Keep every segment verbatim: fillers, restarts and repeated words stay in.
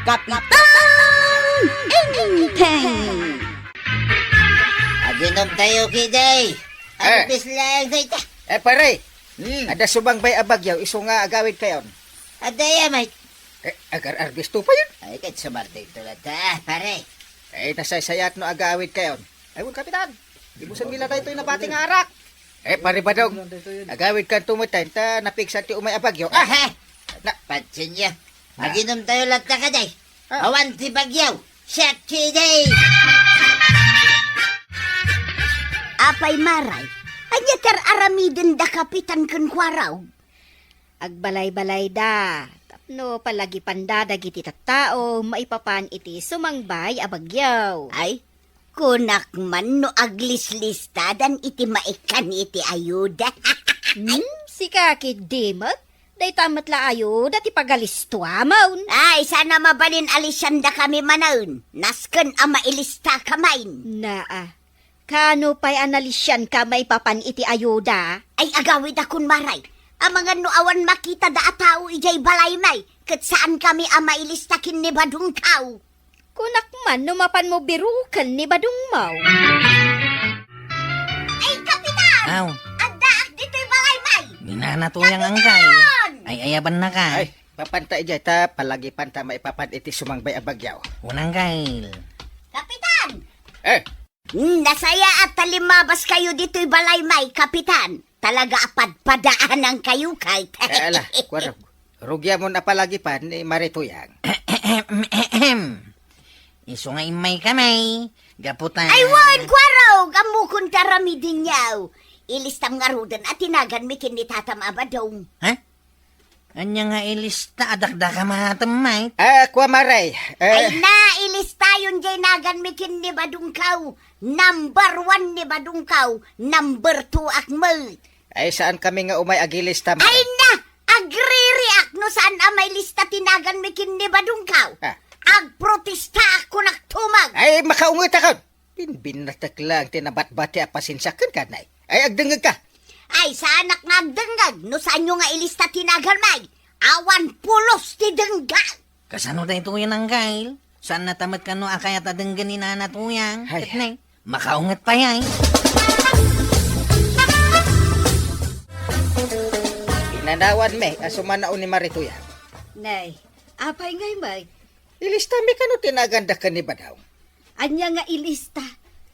Kapitan Enteng. Aginom tayo, kidi. Eh. Ano bis laeng dayta? Eh, pare. Hmm. Adda sumangbay a bagyo, isu nga agawidkayon. Adda ya, mate. Eh, agar-arbis to pa yun. Ay, ket sumardeng to latta, pare. Eh, nasaysayaat no agawidkayon. Ay, wen, Kapitan. Ibusan nila tayo ito'y nabati nga arak. Eh, pare Badong, agawidkan to met, ta napigsa ti umay a bagyo. Ah, eh. Na, Patsin niya. Maginom tayo latta kadi. Ah. Awan ti bagyo. Siak ti day. Apay, Maray, ania ti ar-aramiden da Kapitan ken Kuarog? Agbalay-balayda tapno palagipanda dagiti tattao maipapan iti sumangbay a bagyo. Ay, kunak man no aglislistadan iti maikkan iti ayuda. Hmm, sika ketdi met? Dayta met la ayuda ti pagalistuamon. Ay, saan a mabalin a lisiandakami manen. Nasken a mailistaka manen. Naa. Kaano pay a nalisianka maipapan iti ayuda? Ay, agawidakon, Maray. Amangan no awan makitada a tao idiay balaymi, ket saankami a mailista ken ni Badongkaw. Kunak man no mapanmo biroken ni Badongmo. Ay, Kapitan! Aw. Addaak ditoy balaymi! Ni Nana Tuyang, Kapitan! Angkay. Ay, ayabannaka. Ay, papanta idiay ta palagipanta maipapan iti sumangbay a bagyo. Unang kail. Kapitan! Eh, Hmm, nasayaat ta limmabas kayo ditoy balaymi, Kapitan. Talaga a padpadaanan kayo, kay. Eh, ala, Kuarog. Rugiamon a palagipan ni Mari Tuyang. Isu nga immaykami, gapu ta. Ay, wen, Kuarog, ammokon ti aramidenyo. Ilistam ngaruden a tinaganmi ken ni Tatam a Badong. Ha? Ania nga ilista a dakdakam a natemmay? Ah, kua, Maray. Eh. Ay, nailistayon diay naganmi ken ni Badongkaw. Number one ni Badongkaw, number two ak met. Ay, saankami nga umay agilista, Maray. Ay na! Agririak no saan a mailista ti naganmi ken ni Badongkaw. Ah. Agprotestaak, kunak tumag. Ay, makaungetakon. Binbinatek laeng ti nabatbati a pasensiak kenka, nay. Ay, agdengngegka. Ay, saanak nga agdengngeg no saanyo nga ilista ti naganmi. Awan pulos ti dengngeg. Kasano daytoyen, Angkay? Saan natamet kano a kayat a denggen ni Nana Tuyang? Ay. Ket nay, makaunget pay ay. Inanawanmi a sumanaw ni Mari Tuyang. Nay, apay ngay, May? Ilistami kano ti naganda ken ni Badong. Ania nga ilista?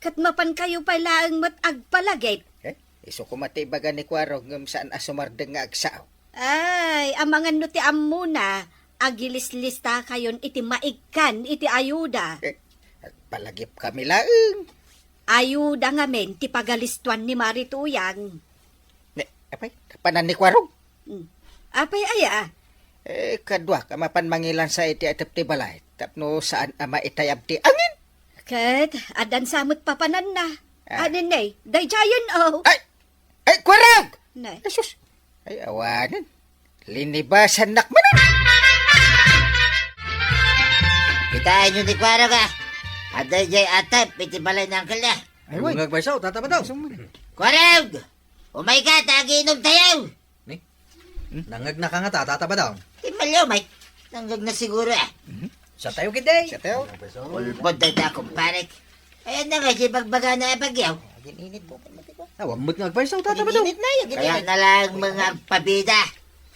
Ket mapankayo pay laeng met agpalagip. Eh, isu koma ti ibaga ni Kuarog ngem saan a sumardeng nga agsao. Ay, amangan no ti ammona, agilislistakayon iti maikkan iti ayuda. Eh, agpalagipkami laeng. Ayuda ngamin ti pagalistuan ni Mari Tuyang. Ne, apay, kapanan ni Kuarog? Hmm. Apay aya? Eh, kaduak a mapan mangilansa iti atep ti balay, tapno saan a maitayab ti angin. Ket, addan sa met papananna. Ah. Anen ne, daydiayen, oh. Ay! Ay, Kuarog! Nay. Jesus! Ay, awanen. Linibasannak manen. Kitaenyo ni Kuarog, ah. Adda idiay atep iti balay ni Angkel, ah. Ay, wen. Ngagpayso, Tata Badong. Kuarog! Umayka, ta agiinom tayo! Ni? Nangngegnaka ngata, Tata Badong? Di malio, Mike. Nangngegnaka siguro, ah. Mhm. Sa tayo, kidi. Sa tayo. Ulbod dayta, kumparek. Ayan na nga, di bagbagana a bagyo. Agin-init po, pamati ko. Awan met nga agpayso, Tata Badong. Agin-init na, agin-init. Kaya na lang mga pabida.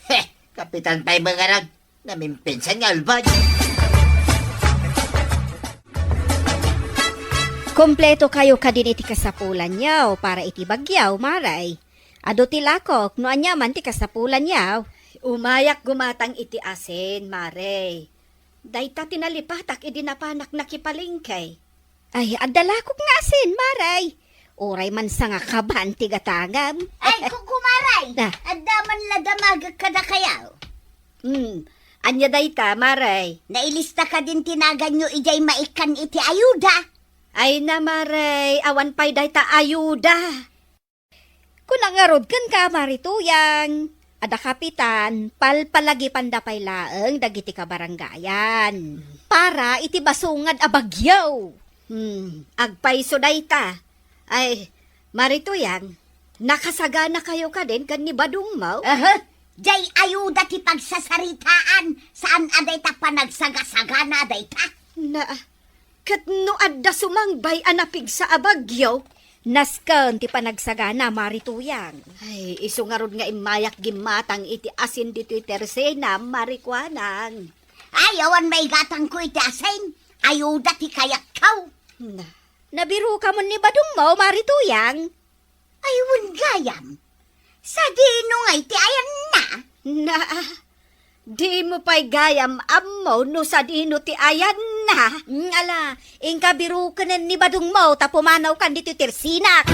Heh, kapitan pay mga rag. Namimpinsan nga ulbod. Kompleto kayo kadin iti kasapulanyo para iti bagyo, Maray. Adu ti lakok no ania man ti kasapulanyo. Umayak gumatang iti asin, Maray. Dayta ti nalipatak idi napanak nakipalengke. Ay, adda lakok nga asin, Maray. Uray man sangakaban ti gatangam. Ay, kukumaray! Na. Adda man la damagek kadakayo. Hmm, ania dayta, Maray? Nailista kadin ti naganyo idiay maikkan iti ayuda. Ay na, Maray, awan pay dayta ayuda. Kuna ngarud kenka, Mari Tuyang, adda kapitan, palpalagipanda pay laeng dagiti kabarangayan para iti basongad a bagyo. Hmm, agpayso dayta. Ay, Mari Tuyang, nakasaganakayo kadin ken ni Badongmo? Aha, Jay ayuda ti pagsasaritaan, saan a dayta panagsagasagana dayta. Na, ket no adda sumangbay a napigsa a bagyo, nasken ti panagsagana, Mari Tuyang. Ay, isu ngarud nga immayak gimmatang iti asin ditoy tersenam, Mari Kuanang. Ay, awan maigatangko iti asin. Ayuda ti kayatko. Na. Nabiruka met ni badongmo, Mari Tuyang? Ay, wen gayam. Sadino ngay ti ayanna? Na, dimo pay gayam ammo no sadino ti ayanna. Mm, ala, inka biruken ni badongmo ta pumanawkan ditoy tersinak.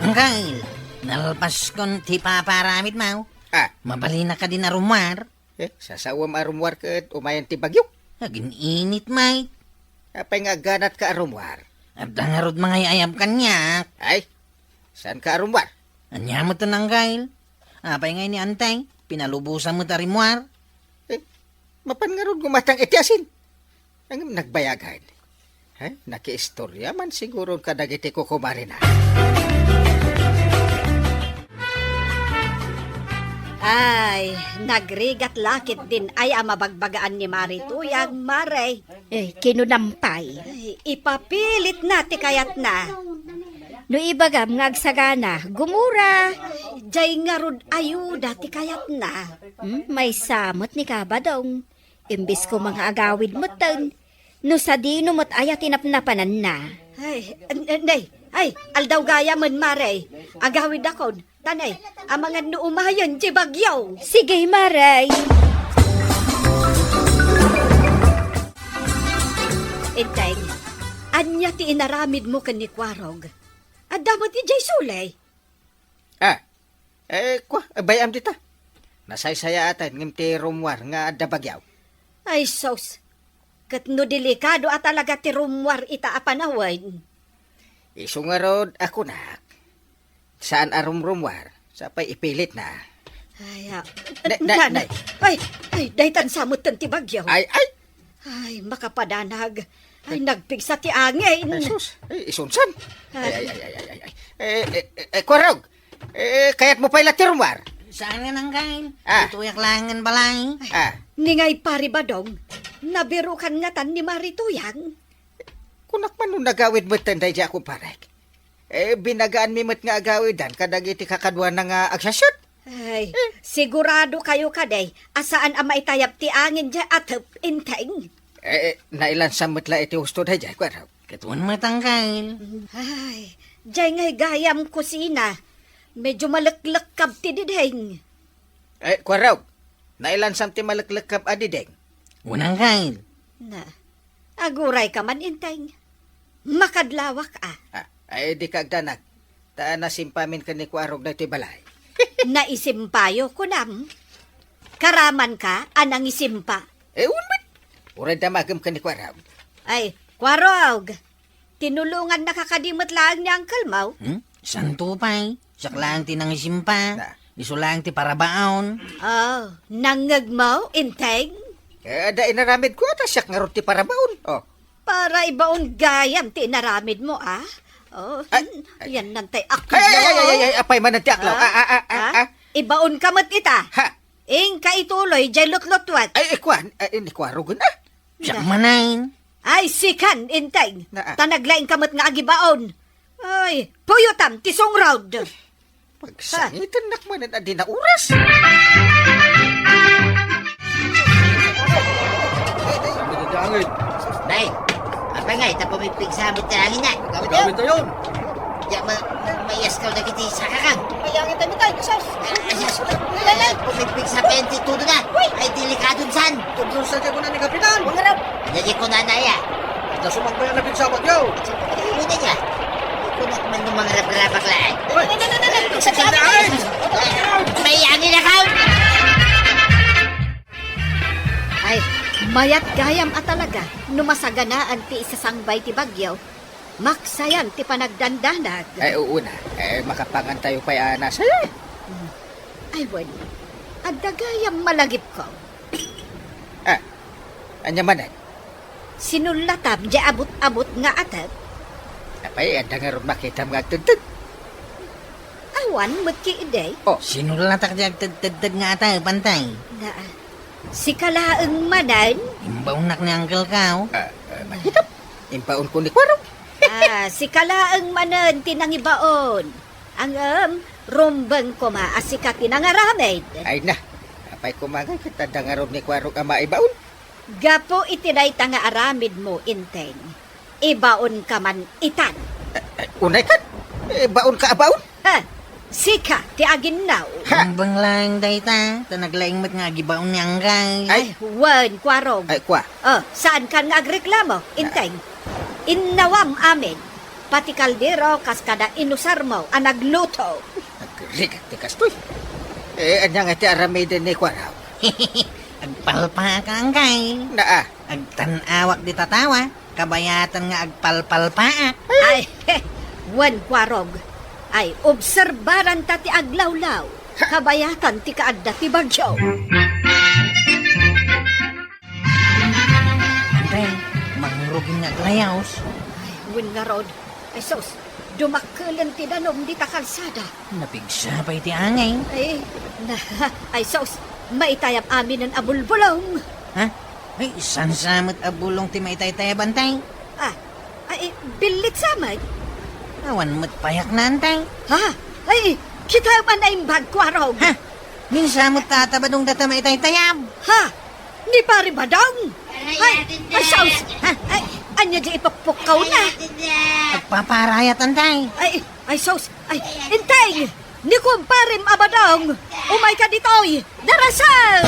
Anggail, nalpaskon ti paparamidmo. Ah. Mabalin a kadi nga rummuar. Eh, sasawem a rummuar ket umayen ti bagyo. Agin-init, Mike. Apay nga aganatka a rummuar? Adda ngarud mangay-ayab kaniak. Ay, saanka a rummuar? Ania met, Anggail? Apay nga ni Antay, pinalubosan met a rimmuar? Eh, mapan ngarud gumatang iti asin. Ngem nagbayagan. He? Nakiistorya man siguro kadagiti kukumarena. Ay, nagrigat la ketdin ay a mabagbagaan ni Mari Tuyang, Mare. Eh, kinunam pay. Ay, ipapilitna ti kayatna. No ibagam nga agsagana, gumura. Jay ngarud ayuda ti kayatna. Hmm, maysa met ni Kabadong. Imbes koma nga agawid metten, no sadino met aya ti napnapananna. Ay, n-, n-, nay, ay, aldaw gayamen, Mare. Agawidakon, ta nay, amangan no umayen ti bagyo. Sige, Mare. Enteng, ania ti inaramidmo ken ni Kuarog? Adda met idiay suley? Ah, eh, kua, bay-am dita. Nasaysayaatan ngem ti rummuar nga adda bagyo. Ay, sus. Ket no delikado a talaga ti rummuar ita a panawen. Isu ngarud a kunak, saan a rumrummuar, sapay ipilitna. Ay, ah, Na-, na-, na-, nay. Ay, ay, daytan sa metten ti bagyo. Ay, ay, Ay, makapadanag. Ay, nagpigsa ti angin. Ay, sus. Ay, isunsan. Ah. Ay, ay, ay, ay, ay, ay. Eh, eh, eh, eh, Kuarog. Eh, kayatmo pay la ti rummuar? Saan nga nanggain? Ah. Ituyak laeng balay. Ah. Ni ngay Pari Badong, nabirukan ngatan ni Mari Tuyang. Kunak man no nagawid metten daydiay a kumparek. Eh, binagaanmi met nga agawidan kadagiti kakaduana nga agsasut. Ay, sigurado kayo kadi a saan a maitayab ti angin diay atep, Enteng? Eh, nailansam met la iti husto daydiay, Kuarog. Ket wen met, Anggail. Ay, diay ngay gayam kusina. Medyo maleklekkab ti diding. Eh, Kuarog, nailansam ti maleklekkab a diding. Wen, Anggail. Na, agurayka man, Enteng. Makadlawak a. Ah, ay, dika agdanag. Ta nasimpamin ken ni Kuarog daytoy balay. Naisimpayo, kunam? Karamanka a nangisimpa? Eh, wen met. Uray damagem ken ni Kuarog. Ay, Kuarog, tinulongannaka kadi met laeng ni uncle mo? Hmm? Santo pay. Siak laeng ti nangisimpa. Na. Isu laeng ti parabaon. Oh, nangngegmo, Enteng? Eh, adda inaramidko, ta siak ngarud ti parabaon. Oh. Para ibaon gayam ti inaramidmo, ah? Oh, ay, ay, yan nantay aklaw. Ay, ay, ay, ay, ay, apay man ti aklaw. Ah? Ah, ah, ah, ah, ah. Ibaonka met ita. Ha? Inka ituloy, jay lutlutwet. Ay, ikuan, ay, ni Kuarogen, ah. Siak manen. Ay, sikan, Enteng. Na, ah. Ta naglaingka met nga agibaon. Ay, puyotam ti sungrod. Pagsangitannak manen a di nauras. Nay, apay ngay, ta pumipigsa met ti angin na. Gamit tayon. Diak ma-, maiyaskaw dagiti sakakam. Ay, angin tayo, tay, sus. Ay, sus. Ay, pumipigsa pay ti tudo na. Uy. Ay, delikadon san. Tugron sa diak na ni Kapitan. Mangarap. Dagiti kunana ya. Adda sumangbay a napigsa a bagyo. Ay, una ya. Kunak man no mangrabrabak laeng. Uy. Nay, nay, nay, nay, nay. Ay, may angin na ka. Ay, mayat gayam a talaga no masaganaan ti isasangbay ti bagyo. Maksayan ti panagdandanag. Ay, uu na. Eh, makapangan tayo pay a nasaya. Hmm. Ay, wen. Adda gayam malagipko. Ah, ania manen? Sinullatam diay abut-abut nga atep. Apay, adda ngarud makitam nga agtedted? Aw, Pan met ki idi. Oh. Sinulatak ti agtedtedted nga ata, Bantay. Na, sika laeng manen? Imbaonnak ni Uncle Kao. Ah, ah, mahitap. Imbaonko ni Kuarog. Ah, sika laeng manen ti nangibaon. Ngem, rumbeng koma a sika ti nangaramid. Ay na, apay koma ngay ket adda ngarud ni Kuarog a maibaon? Gapu iti dayta nga aramidmo, Enteng, ibaonka man itan. Eh, eh, unay ket, ibaonka a baon? Ha? Sika ti aginnaw. Ha? Rumbeng laeng dayta, ta naglaing met nga agibaon ni Angkay. Ay. Ay, wen, Kuarog. Ay, kua. Oh, saankan nga agreklamo, Enteng? Innawam amin. Pati kaldero kas kada inusarmo a nagluto. Agrigak ti kastoy. Eh, ania nga ti aramiden ni Kuarog? Agpalpaak, Angkay. Naa. Agtan-awak di tatawa, kabayatan nga agpalpalpaak. Ay, wen, Kuarog. Ay, obserbaranta ti aglawlaw, kabayatan ti kaadda ti bagyo. Ante, mangrugin nga aglayos. Ay, wen ngarud. Ay, sus, dumakkelen ti danum dita kalsada. Napigsa pay ti angay. Ay, na, ay, sus, maitayab aminen a bulbulong. Ha? Ay, saan sa met a bulong ti maitaytayab, Ante? Ah, ay, billit sa met. Awan met payak na, Ante. Ha? Ay, kita man ay imbag, Kuarog. Ha? Minsan mo tatabadong data maitaytayab. Ha? Ni Pari Badong? Ay, ay, sus! Ay, anya di ipukpukkaw na? Agpaparayatan, tay. Ay, ay, sus! Ay, intay! Ni kumparem a Badong! Umay ka ditoy! Darasem!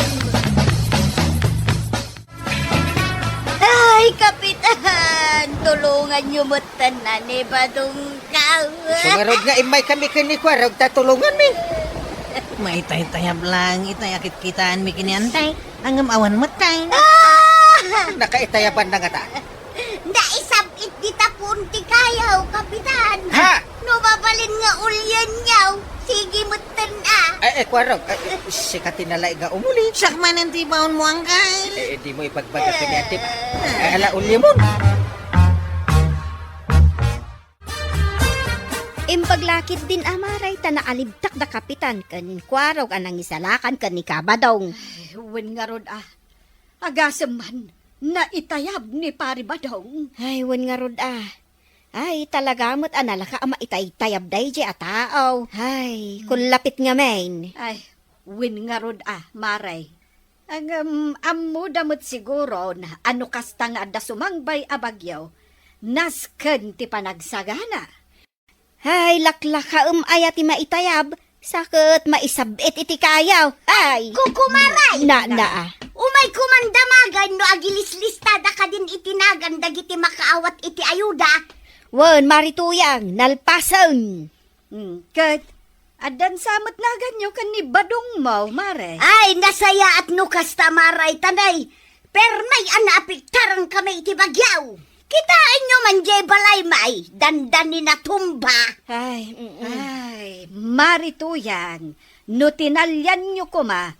Ay, Kapitan! Tulungan niyo met tan ni Badong ka. Isu ngarud nga immay kami ken ni Kuarog ta tulonganmi. Maitaytayab lang itay a kitkitaanmi ken ni Antay. Ngem awan met tay. Ah! Nakaitayaban na ngata. Naisab-it dita pon ti kayaw, Kapitan. Ha? No mabalin nga ulienyo, sige metten a. Ay, ay, Kuarog, ay, sika ti nalaing nga umuli. Siak manen ti baonmo, Angkay. Eh, eh, dimo ibagbaga ken ni Ate, ba? Ay, ala, uliemon. Imbag la ketdin a Maray ta naalibtak da Kapitan ken Kuarog a nangisalakan ken ni Kabadong. Ay, wen ngarud a. Agasem man, naitayab ni Pari Badong. Ay, wen ngarud a. Ay, talaga met a nalaka a maitaytayab daydiay a tao. Ay, kullapit ngamin. Ay, wen ngarud a, Maray. Ngem, ammoda met siguro na no kasta nga adda sumangbay a bagyo, nasken ti panagsagana. Ay, laklakaem aya ti maitayab, sa ket maisab-it iti kayaw. Ay! Kukumaray! Na, na, ah. Umay koman damagen no agilislistada kadin iti nagan dagiti makaawat iti ayuda. Wen, Mari Tuyang, nalpasen. Hmm, ket, addan sa met naganyo ken ni Badongmo, Mare? Ay, nasayaat no kasta, Maray, tanay. Permi a naapektaran kami iti bagyo. Kitaenyo man diay balay, may, dandani natumba. Ay, mm-mm. Ay, Mari Tuyang, no tinalianyo koma,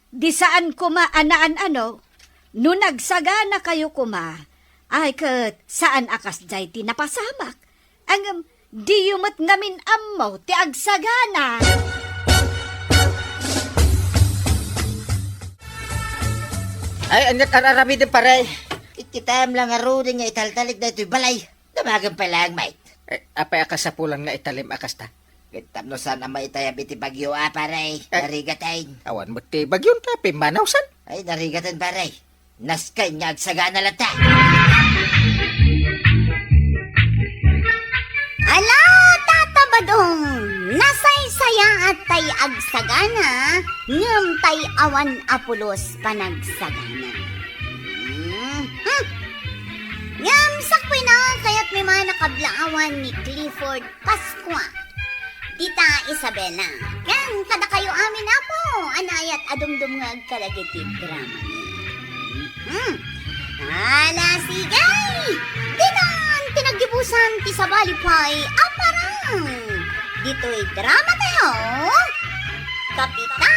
di saan koma a naan-ano, no nagsaganakayo koma, ay ket saan a kasdiay ti napasamak. Ngem, diyo met ngamin ammo ti agsagana. Ay, aniat ar-aramiden, pare? Kitaem la ngaruden nga italtalik daytoy balay. Damagen pay laeng, mate. Eh, apay a kasapulan nga italem a kasta? Ket tapno saan a maitayab iti bagyo a, pare. Eh, narigaten. Awan met ti bagyo ta, pimmanawsan. Ay, narigaten, pare. Nasken nga agsagana latta. Ala, Tata Badong, nasaysayaat tay agsagana, ngem tay awan a pulos panagsagana. Hmm, hmm. Ngem sakbay na, kayatmi man a kablaawan ni Clifford Pascua. Tita Isabela, ken kadakayo amin, Apo, a naayat a dumdumngeg kadagiti dramami. Hmm. Ala, sige! Ditan ti naggibusan ti sabali pay a parang ditoy drama tayo, Kapitan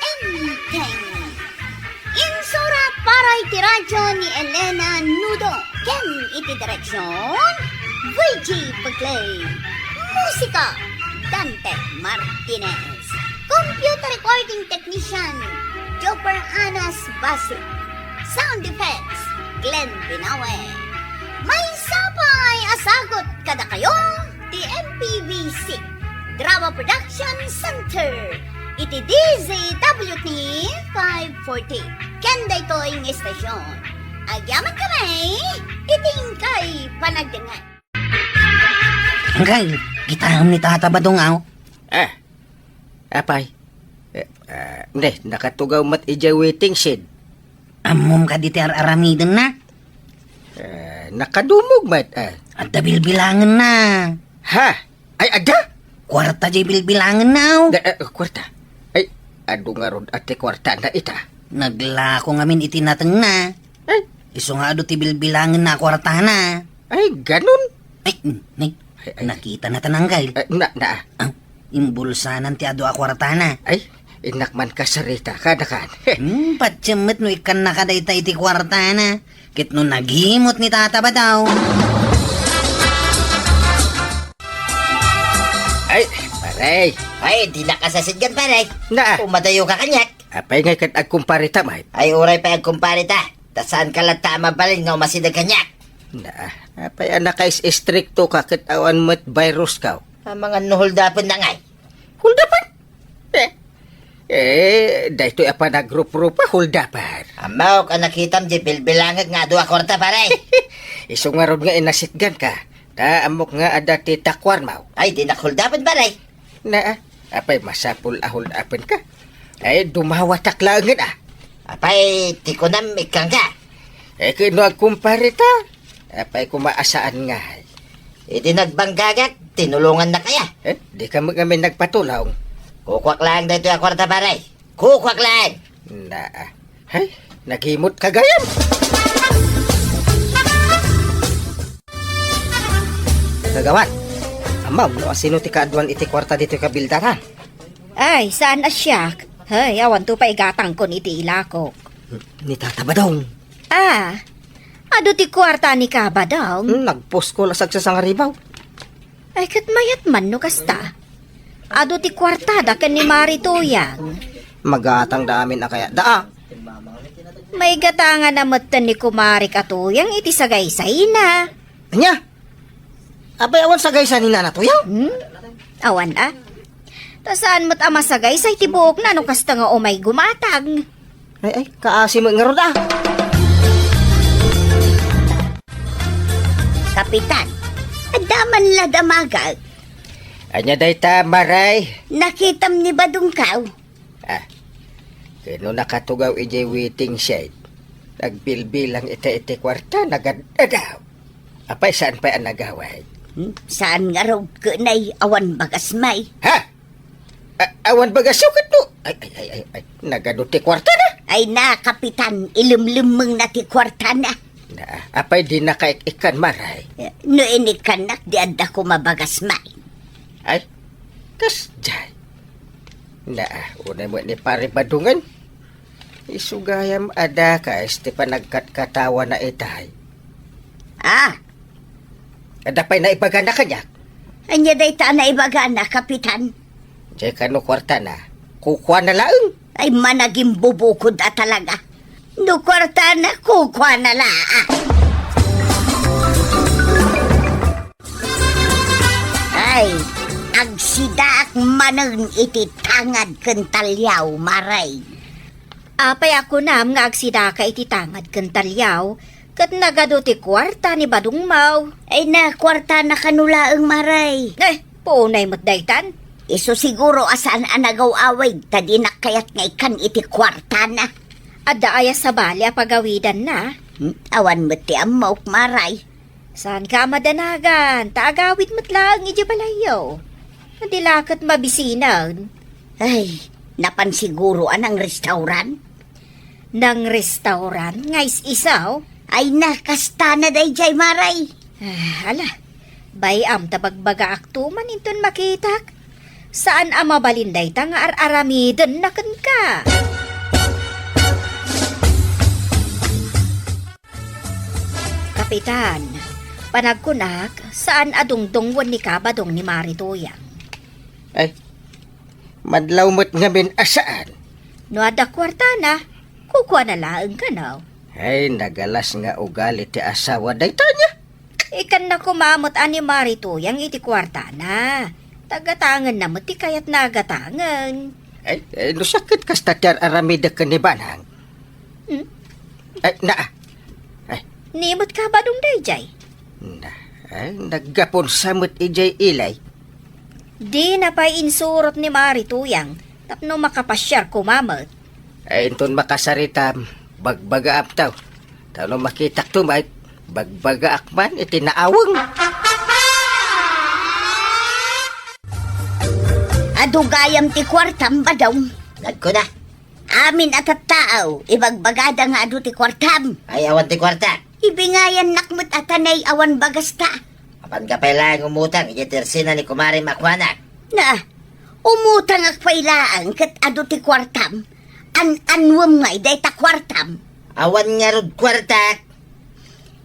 Enteng. Insurat para iti radyo ni Elena Nudo ken iti direksyon, V G Bagley. Musika, Dante Martinez. Computer recording technician, Joper Anas Basi. Sound effects, Glenn Binawe. Maysa pay a sagut kadakayo ti M P V C Drama Production Center iti D Z W T five forty. Ken daytoy nga istasyon, agyamankami iti inkay panagdengngeg. Anggal, kitam ni Tata Badong, aw. Ah, apay? Eh, ah, ne, nakatugaw met idiay waiting shed. Ammom kadi ti ar-aramidenna? Eh, nakadumog met, eh. Adda bilbilangenna. Ha? Ay, adda? Kuarta diay bilbilangenna, aw. Da, eh, kuarta. Ay, adu ngarud a ti kuartana ita. Naglako ngamin iti natengna. Ay. Isu nga adu ti bilbilangenna a kuartana. Ay, ganun? Ay, mm, nay, Ay, ay. Nakitana ta, Anggal. Eh, na, na. Ah, imbulsanan ti adu a kuartana. Ay, innak man kasarita, kada kan. Hmm, patiem met no ikkannaka dayta iti kuartana. Ket no nagimot ni Tata Badong. Ay, pare. Ay, dinak a sasidgan, pare. Na. Umadayoka kaniak. Apay ngay ket agkumpareta, met? Ay, uray pay agkumpareta. Ta saanka latta a mabalin nga umasideg kaniak. Na, apay a nakais-istriktoka ket awan met viruska? Amangan no holdapenna ngay. Holdapen? Eh, eh, daytoy a panagruprupa, holdapen. Ammok a nakitam diay bilbilangek nga adu a kuarta, pare. Isu ngarud nga inasitganka. Ta ammok nga adda ti takuarmo. Ay, dinak holdapen, pare. Na, apay masapul a holdapenka? Ay, dumawatak laengen, ah. Apay, ti kunam, ikkangka. Eh, ket no agkumpareta? Apay koma a saan ngay? Idi nagbanggagak, tinulongannaka ya. Eh, dika met ngamin nagpatulong. Kukuak laeng daytoy a kuarta, pare. Kukuak laeng. Na, hay, nagimot ka gayam. Kagawad, ammom no asino ti kaaduan iti kuarta ditoy kabildaran? Ay, saan a siak? Hay, awanto pay igatangkon iti ilakok. Ni Tata Badong. Ah, adu ti kuarta ni Kabadong? Hmm, nagpuskol a sagsasangaribaw. Ay, ket mayat man no kasta. Adu ti kuartada ken ni Mari Tuyang. Magatangda amin a kayatda, ah. Maigatanganna metten ni Kumarik a Tuyang iti sagaysayna. Ania? Apay awan sagaysay ni Nana Tuyang? Hmm? Awan, a? Ta saan met a masagaysay ti buokna no kasta nga umay gumatang. Ay, ay, kaasi met ngarud, a. Kapitan, adda man la damagak. Ania dayta, Maray? Nakitam ni Badongkaw. Ah, ket no nakatugaw idiay waiting shed, nagbilbilang ita iti kuarta, nagad-adaw. Apay, saan pay a nagawid? Hmm, saan ngarud ket nay awan bagas may. Ha? A-, awan bagas ket no? Ay, ay, ay, ay, ay. Nagadu ti kuartana? Ay na, Kapitan, ilemlemmengna ti kuartana. Na, apay dinaka ik-ikkan, Maray? Eh, no inikkannak, di adda koma bagas may. Ay, kasdiay. Na, unay met ni Pare Badongen. Isu gayam a dakes ti panagkatkatawana itay. Ah. Adda pay naibagana kaniak? Ania dayta a naibagana, Kapitan? Diay kano kuartana, kukuana laeng. Ay, managimbubukod a talaga. No kuartana, kukuana laeng. Ay, agsidaak manen iti tangad ken taliaw, Maray. Apay a kunam nga agsidaka iti tangad ken taliaw, ket nagadu ti kuarta ni Badongmaw? Ay, na kuartana kano laeng, Maray. Eh, puonay met daytan. Isu siguro a saan a nagaw-awid, ta dinak kayat nga ikkan iti kuartana. Adda aya sabali a pagawidanna? Hmm, awan met ti ammok, Maray. Saanka a madanagan, ta agawid met laeng idiay balayyo. Di la ket mabisinan. Ay, napan siguro a nangrestauran? Nangrestauran nga is-isaw? Ay na, kastana daydiay, Maray. Ah, ala, bay-am ta bagbagaakto man inton makitak. Saan a mabalin dayta nga ar-aramidenna kenka. Kapitan, panagkunak, saan a dungdungwen ni Kabadong ni Mari Tuyang. Ay, madlaw met ngamin a saan. No adda kuartana, kukuana laeng kano. Ay, nagalas nga ugali ti asawa dayta nia. Ikanna koma met a ni Mari Tuyang iti kuartana. Ta gatangenna met ti kayatna a gatangen. Ay, ay, no sakit kasta ti ar-aramidek ken ni Banang. Hmm? Ay, naa. Ay. Ni met ka, Badong, dayjay? Na, ay, naggapunsa met idiay ilay. Dina pay insurot ni Mari Tuyang tapno makapasiar koma met. Ay, inton makasaritam, bagbagaam taw. Ta no makitak to, may bagbagaak man iti naaweng. Adu gayam ti kuartam, Badong. Nagkuna. Amin a tattao, ibagbagada nga adu ti kuartam. Ay, awan ti kuarta. Ibingayannak met a tanay awan bagasta. Apan ka pay laeng umutang idiay tersina ni kumarem a kuanak. Na, umutangak pay laeng ket adu ti kuartam. An-anuem ngay dayta kuartam? Awan ngarud kuartak.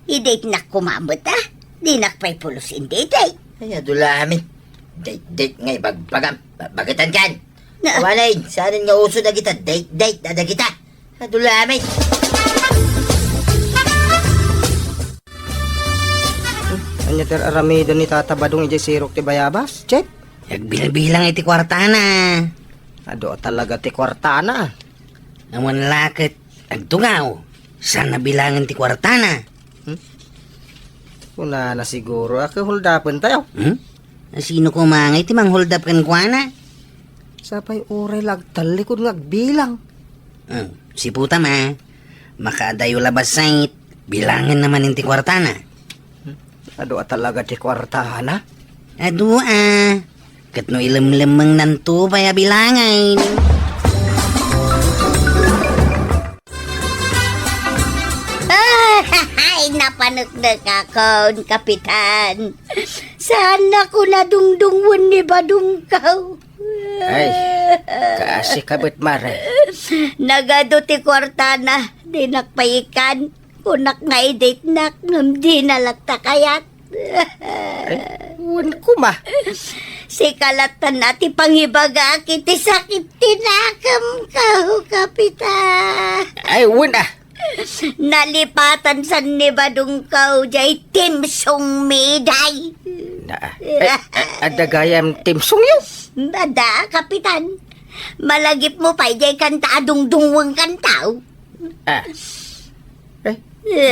Idaytnak koma met, a? Dinak pay pulos indi dayt. Ay, adu lamin. Dayt, dayt nga ibagbagam. Ba-, bagetan kan. Na- Awanen, saanen nga uso dagita dayt, dayt a dagita. Adu lamin. Ania ti ar-aramiden ni Tata Badong idiay sirok ti bayabas, Chep? Agbilbilang iti kuartana. Adu a talaga ti kuartana. Awan la ket agtugaw. Saan a bilangen ti kuartana? Hmm? Kunana siguro a ket holdapentayo. Hmm? Sino koma ngay ti mangholdap kenkuana? Sapay uray la agtallikod nga agbilang. Hmm, siputam a. Makaadayo la bassit, bilangenna manen ti kuartana. Hmm? Adu a talaga ti kuartana? Adu a. Ket no ilemlemmengnan to pay a bilangen. Ay, napaneknekakon, Kapitan. Saannakon a dungdungwen ni Badongko. Ay, kaasi ka met, Mare. Nagadu ti kuartana, dinak pay ikkan. Kunak nga idaytnak, ngem dina latta kayat. Ay, wen koma. Sika latta ti pangibagak iti sakit ti nakemko, Kapitan. Ay, wen a. Nalipatan san ni Badongko jay timsong mi, day. Na, ay, ay, adda gayam timsongyo? Adda, Kapitan. Malagipmo pay jay kanta a dungdungwenkanto. Ah. Eh, eh.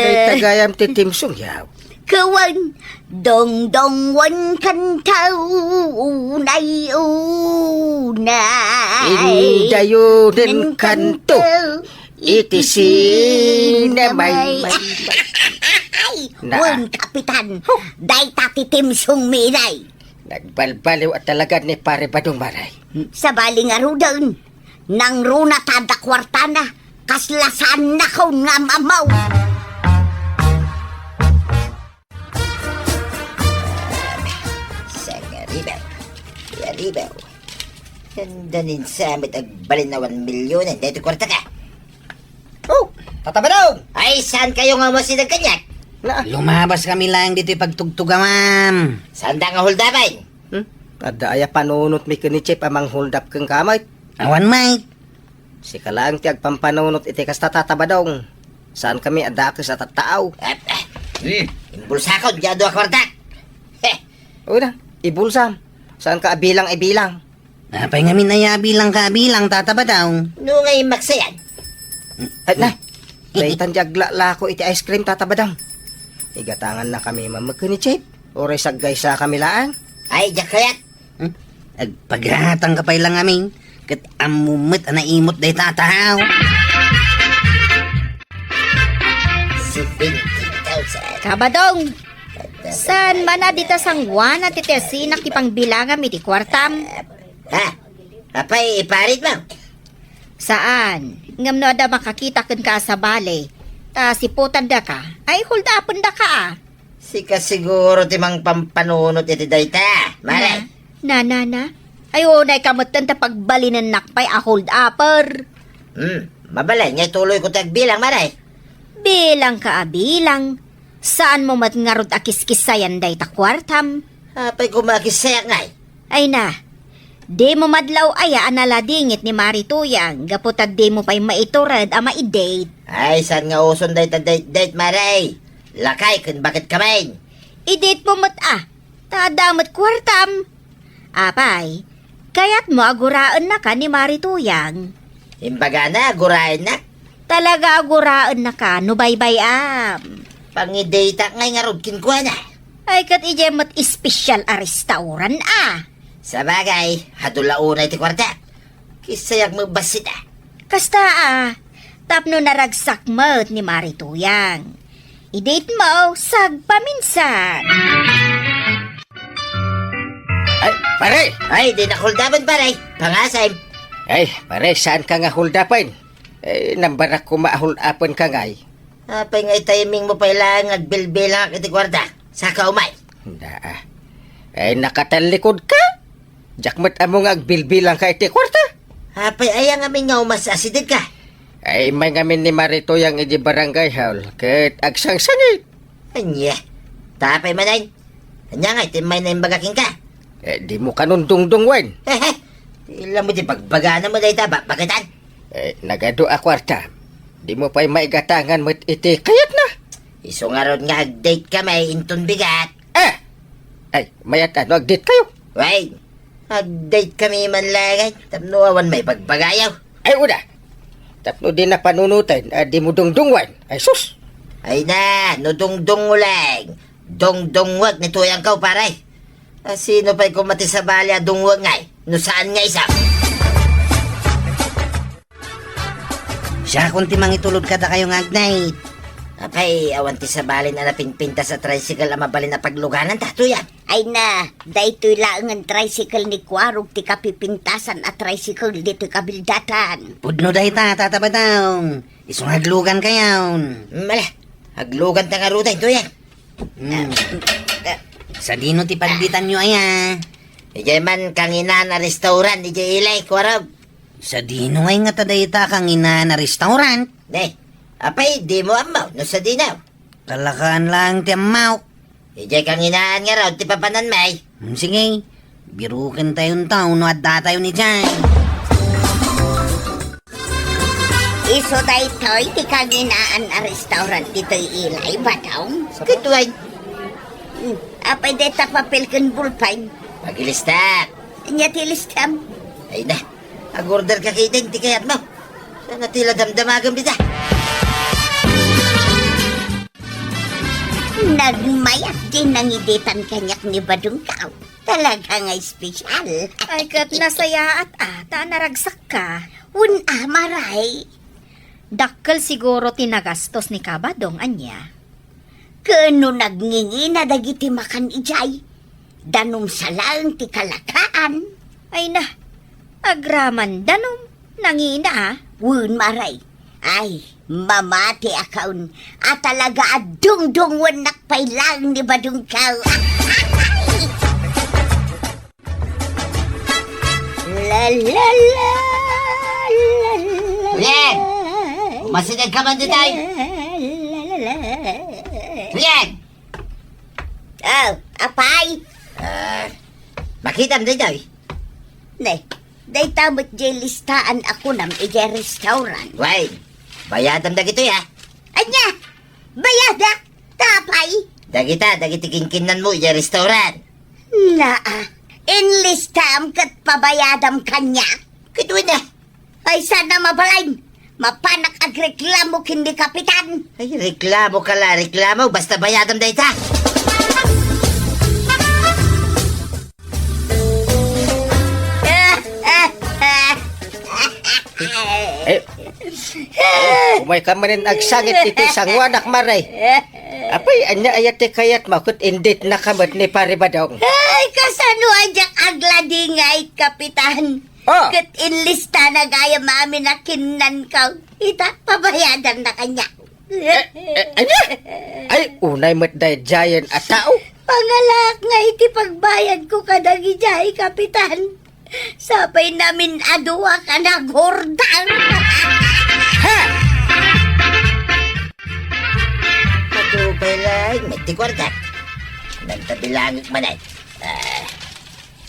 Dayta gayam ti timsongyo. Kawan, dungdungwenkanto, unay, unay. Indayo den kanto. Iti sinamay. Ay, na. Wen, Kapitan. Huh. Dayta ti timsong mi, day. Nagbalbaliw a talaga ni Pare Badong, Mare. Sabali ngaruden, nangruna ta adda kuartana, kasla saannakon nga am-ammo. Sangaribaw. Yaribaw. Sanda ni sa met agbalin a one million, daytoy kuartaka. Oh, Tata Badong! Ay, saankayo nga umasideg kaniak? Na. Lumabaskami laeng ditoy pagtugtugawam. Saanda nga holdapen? Hmm? Adda aya panunotmi ken ni Chep a mangholdap kenka met? Awan met. Sika laeng ti agpampanunot iti kasta, Tata Badong. Saankami a dakes a tattao. Eh, eh, hmm, imbulsakon ti adu a kuartak. Heh. Una, ibulsam. Saanka a bilang-ibilang. Apay ngamin aya a bilangka a bilang, Tata Badong? No nga imaksayan. Ay, na. Daytan ti aglalako iti ice cream, Tata Badong. Igatangannakami met ken ni Chep. Uray saggaysakami laeng. Ay, diak kayat. Hmm? Agpagratangka pay la ngamin, ket ammom met a naimot dayta a tao. Si twenty thousand. Kabadong, saan man a dita sanguana ti tesinak ti pangbilangam iti kuartam? Ha? Apay, iparit mo? Saan? Ngem no adda makakita kenka a sabali, ta siputandaka, ay hold upendaka a. Sika siguro ti mangpampanunot iti dayta, Mare. Na, na, na, na. Ay, unayka metten ta pagbalinennak pay a hold upper. Hmm, mabalin nga ituloyko ti agbilang, Mare. Bilangka a bilang. Saanmo met ngarud a kiskissayan dayta kuartam? Apay koma a kissayak ngay? Ay na, Dimo madlaw aya a naladingit ni Mari Tuyang gapu ta dimo pay maitured a maidate? Ay, saan nga uson dayta date-date, Mari? Lakay ken baket kamin. Idate mo met a, ta adda met kuartam. Apay, kayatmo a guraennaka ni Mari Tuyang? Imbagana a guraennak. Talaga a guraennaka no baybay-am. Pangidateak ngay ngarud kenkuana. Ay, ket idiay met espesyal a restaurant a. Sabagay, adu la unay ti kuarta. Kissayak met bassit a. Kasta a, tapno naragsak met ni Mari Tuyang. Idate mo, sagpaminsan. Ay, pare! Ay, di nakuldapan, pare. Pangasem. Ay, pare, saan ka nga kuldapan? Eh, nambarak koma a hul-apen ka ngay. Apay nga itiming mo pay laeng nga agbilbilangak iti kuarta? Saka umay. Daa. Eh, nakatallikod ka? Diak met ammo nga agbilbilang ka iti kuarta. Apay aya ngamin nga umas-asideg ka? Ay, immay ngamin ni Mari Tuyang iti barangay hall, ket agsangsangit. Ania? Tapay manen? Ania nga iti may naimbagak kenka? Eh, di mo kanundungdung wen. Hehe. Ila mo di bagbagana mo dayta ba-, baketan? Eh, nagadu a kuarta. Di mo pay maigatangan met iti kayatna. Isu ngarud nga ag-date kami inton bigat. Eh! Ay, mayat a no ag-date kayo? Wen, ag-date kami man laeng, tapno awan maibagbagayo. Ay, una. Tapno di na panunoten, a di mo dungdungwen. Ay, sus! Ay na, no dungdung mo laeng, dungdungwek ni Tuyang kaw, pare. A sino pay koma ti sabali a dungwek ngay, no saan nga isu? Siakon ti mangitulod kadakayo nga ag-date. Apay, awan ti sabalin a napingpintas a tricycle a mabalin a pagluganan, ta, Tuyang? Ay na, daytoy laeng nga tricycle ni Kuarog ti kapipintasan a tricycle ditoy kabildatan. Pudno dayta, Tata Badong. Isu nga aglugan kayon. Mala, aglugan ta ngaruden, Tuyang. Hmm. Sadino ti pagbitanyo aya? Idiay man kanginan a restaurant, idiay ilay, Kuarog. Sadino ngay ngata dayta kanginan a restaurant? Ne, apay, di mo ammo, no sadino? Kalakaan laeng ti ammok. Idiay kanginaan ngarud ti papanan, may. Hmm, sige. Biruken tayon ta, no adda tayon idiay. Isu daytoy ti kanginaan a restaurant ditoy ilay, Badong? Ket wen? Hmm, apay dayta papel ken bulpen? Agilista. Ania ti listam? Ay na, ag-order ka ketdin ti kayatmo. Sana ti la damdamagem dita. Nagmayat ti nangidetan kaniak ni Badong kaw. Talaga nga espesyal. Ay, ket nasayaat a, ta naragsak ka. Wen a, Maray. Dakkel siguro ti nagastos ni Kabadong, ania? Ken no nagngingina dagiti makan idiay, danum sa laeng ti kalakaan. Ay na, agraman danum, nangina a. Wen, Maray. Ay, mamati a kaon a talaga a dungdungwennak pay laeng ni Badong kaw. La, la, la, la, la, la. Kuya! Umasideg ka man ditoy! La, la, la. Kuya! Oh, apay? Ah, makitam ditoy. Ne, dayta met jay listaan a kunam idiay restaurant. Wen, bayadam dagitoy, ah. Ania? Bayadak? Ta apay? Dagita, dagiti kinkinnanmo idiay restaurant. Naa, inlistam ket pabayadam kaniak? Ket wen a. Ay, saan a mabalin? Mapanak agreklamo ken ni Kapitan. Ay, reklamo ka la, reklamo. Basta bayadam dayta. Eh, eh, umay ka manen agsangit iti sanguanak, Maray. Apay, ania aya ti kayatmo ket indatenaka met ni Pare Badong? Ay, kasano a diak agladingay, Kapitan? Oh. Ket inlistana gayam amin a kinnanko. Ita, pabayadanna kaniak. Eh, eh, ania? Ay, unay met daydiayen a tao. Pangalaak nga iti pagbayadko kadagidiay, Kapitan. Sapay namin a duak a naghurdang. Ha? Matupay laeng met ti kuartak. Nagtabilangek manen. Ah.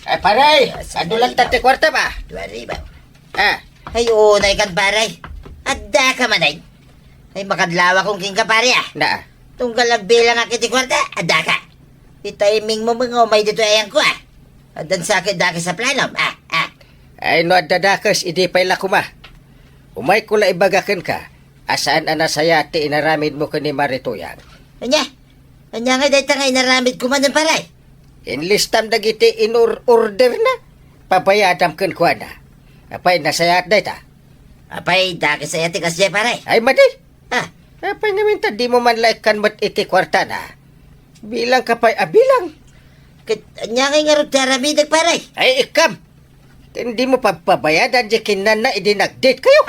Eh, pare, adu lang ti kuarta ba? Dua ribu. Ah. Ay, unay kan, pare. Adda ka man ay. Ay, makadlaw akong king ka, pare, ah. Na. Tunggal nagbilang ako ti kuarta, adda ka. Di timing mo mga umay dito ayang ko, ah. Addan sa akin daki sa plano, ah, ah. Ay, no, adda dakes, idi pay la kuma. Umay ko la ibagaken ka, asaan a nasaya ti inaramid mo ken ni Marituyang. Anya? Anya nga dayta nga inaramid ko man, pare? Inlistam dagiti inur-order na. Pabayadam ken kuana. Apay, nasayaat dayta? Apay, daki saya ti kasdiay, pare. Ay, madi. Ah. Apay ngamin ta di mo man laikkan met iti kuarta na. Bilang ka pay a bilang. Ket anya ngay ngarud ti aramidek, pare? Ay, ikam. Ken di mo pagpabayadan di kinnanna idi nag-date kayo.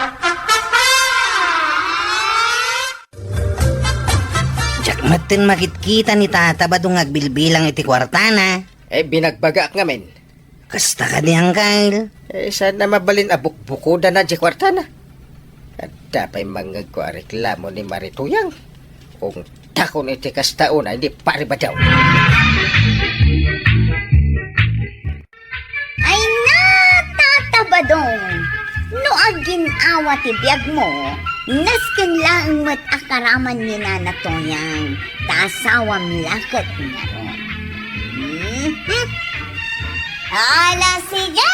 Diak metten makitkita ni Tata Badong nga agbilbilang iti kuartana. Eh, binagbagaak ngamin. Kasta kadi, Angkel? Eh, saan na mabalin a bukbukodan na di kuartana? Adda pay mangngegko a reklamo ni Marituyang. Untakon iti kasta unay ni Pare Badaw. Ay na, Tata Badong! No agin-awa ti biagmo, nasken laeng met a karaman ni Nana Toyang, ta asawam la ket ngarud. Mhm. Ala, sige!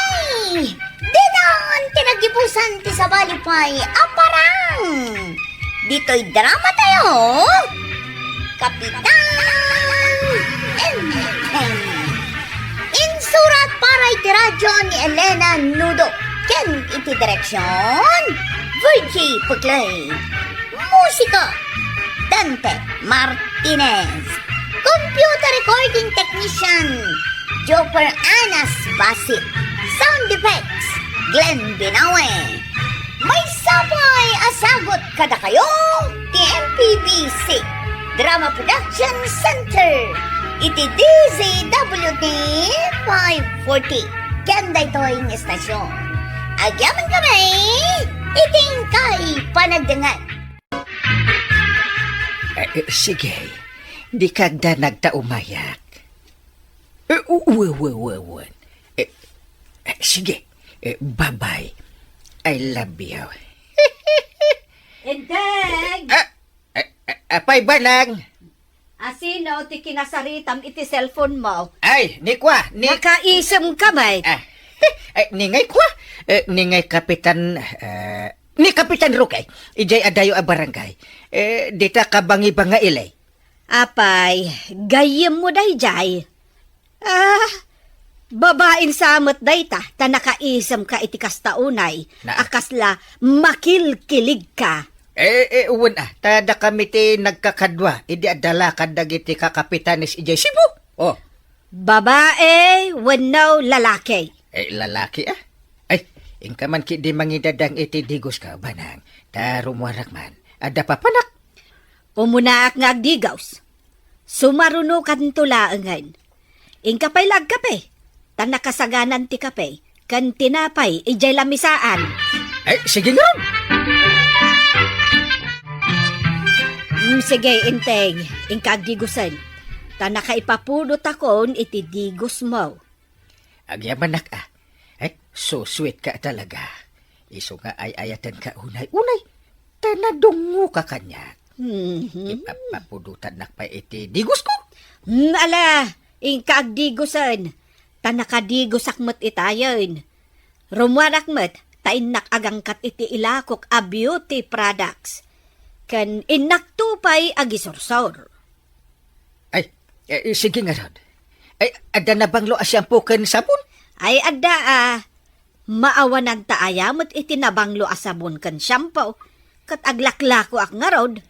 Ditan ti nagibusan ti sabali pay a parang! Ditoy drama tayo, Kapitan Enteng. Insurat para iti radyo ni Elena Nudo ken iti direksyon, Virgie Puclay. Musika, Dante Martinez. Computer recording technician, Joker Anas Basit. Sound effects, Glenn Binawe. Maysa pay a sagut kadakayo ti M P B C Drama Production Center iti D Z W T five forty ken daytoy nga estasyon. Agyaman kami iti inkay panagdengngeg. Eh, eh, sige. Dika agdanag ta umayak. Eh, u-, we, we, we, we. Eh, eh, sige. Eh, bye-bye. I love you. Enteng! Ah, eh, eh, apay, Banang? Asino ti kinasaritam iti cellphone mo? Ay, ni kwa, ni Nakaisem ka, bay. Ah, eh, ni ngay kwa? Eh, ni ngay Kapitan, eh, ni Kapitan Roque. Ijay adayo a barangay. Eh, dita kabangi-banga ilay. Apay, gayyem mo dayjay. Ah, babain sa met dayta, ta nakaisem ka iti kasta unay, Na. a kasla makilkilig ka. Eh, eh, wen, ah, ta dakami ti nagkakadua, idi adda lakad dagiti kakapitanes idiay Cebu. Oh. Babae wenno lalaki? Eh, lalaki, ah. Ay, inka man ki di mangidadang iti digos ka, Banang. Ta rumuarak man. Adda papanak. Umunaak nga agdigos. Sumarunokanto laengen. Inka pay la agkape, ta nakasaganan ti kape ken tinapay idiay lamisaan. Ay, sige nga. Mm, sige, Enteng, inka agdigosen. Ta nakaipapudotakon iti digos mo. Agyamanak a. Eh, so sweet ka talaga. Isu nga ay-ayaten ka unay-unay. Ta nadungngo ka kaniak. Mhm. Ipapapudotannak pay iti digos ko. Hmm, ala, inka agdigosen. Ta nakadigosak met itayen. Rumuarak met, ta innak agangkat iti ilakok a beauty products. Ken innakto pay agisursor. Ay, eh, sige ngarud. Ay, adda nabanglo a shampoo ken sabon? Ay, adda, ah. Maawanan ta aya met iti nabanglo a sabon ken shampoo. Ket aglaklakoak ngarud.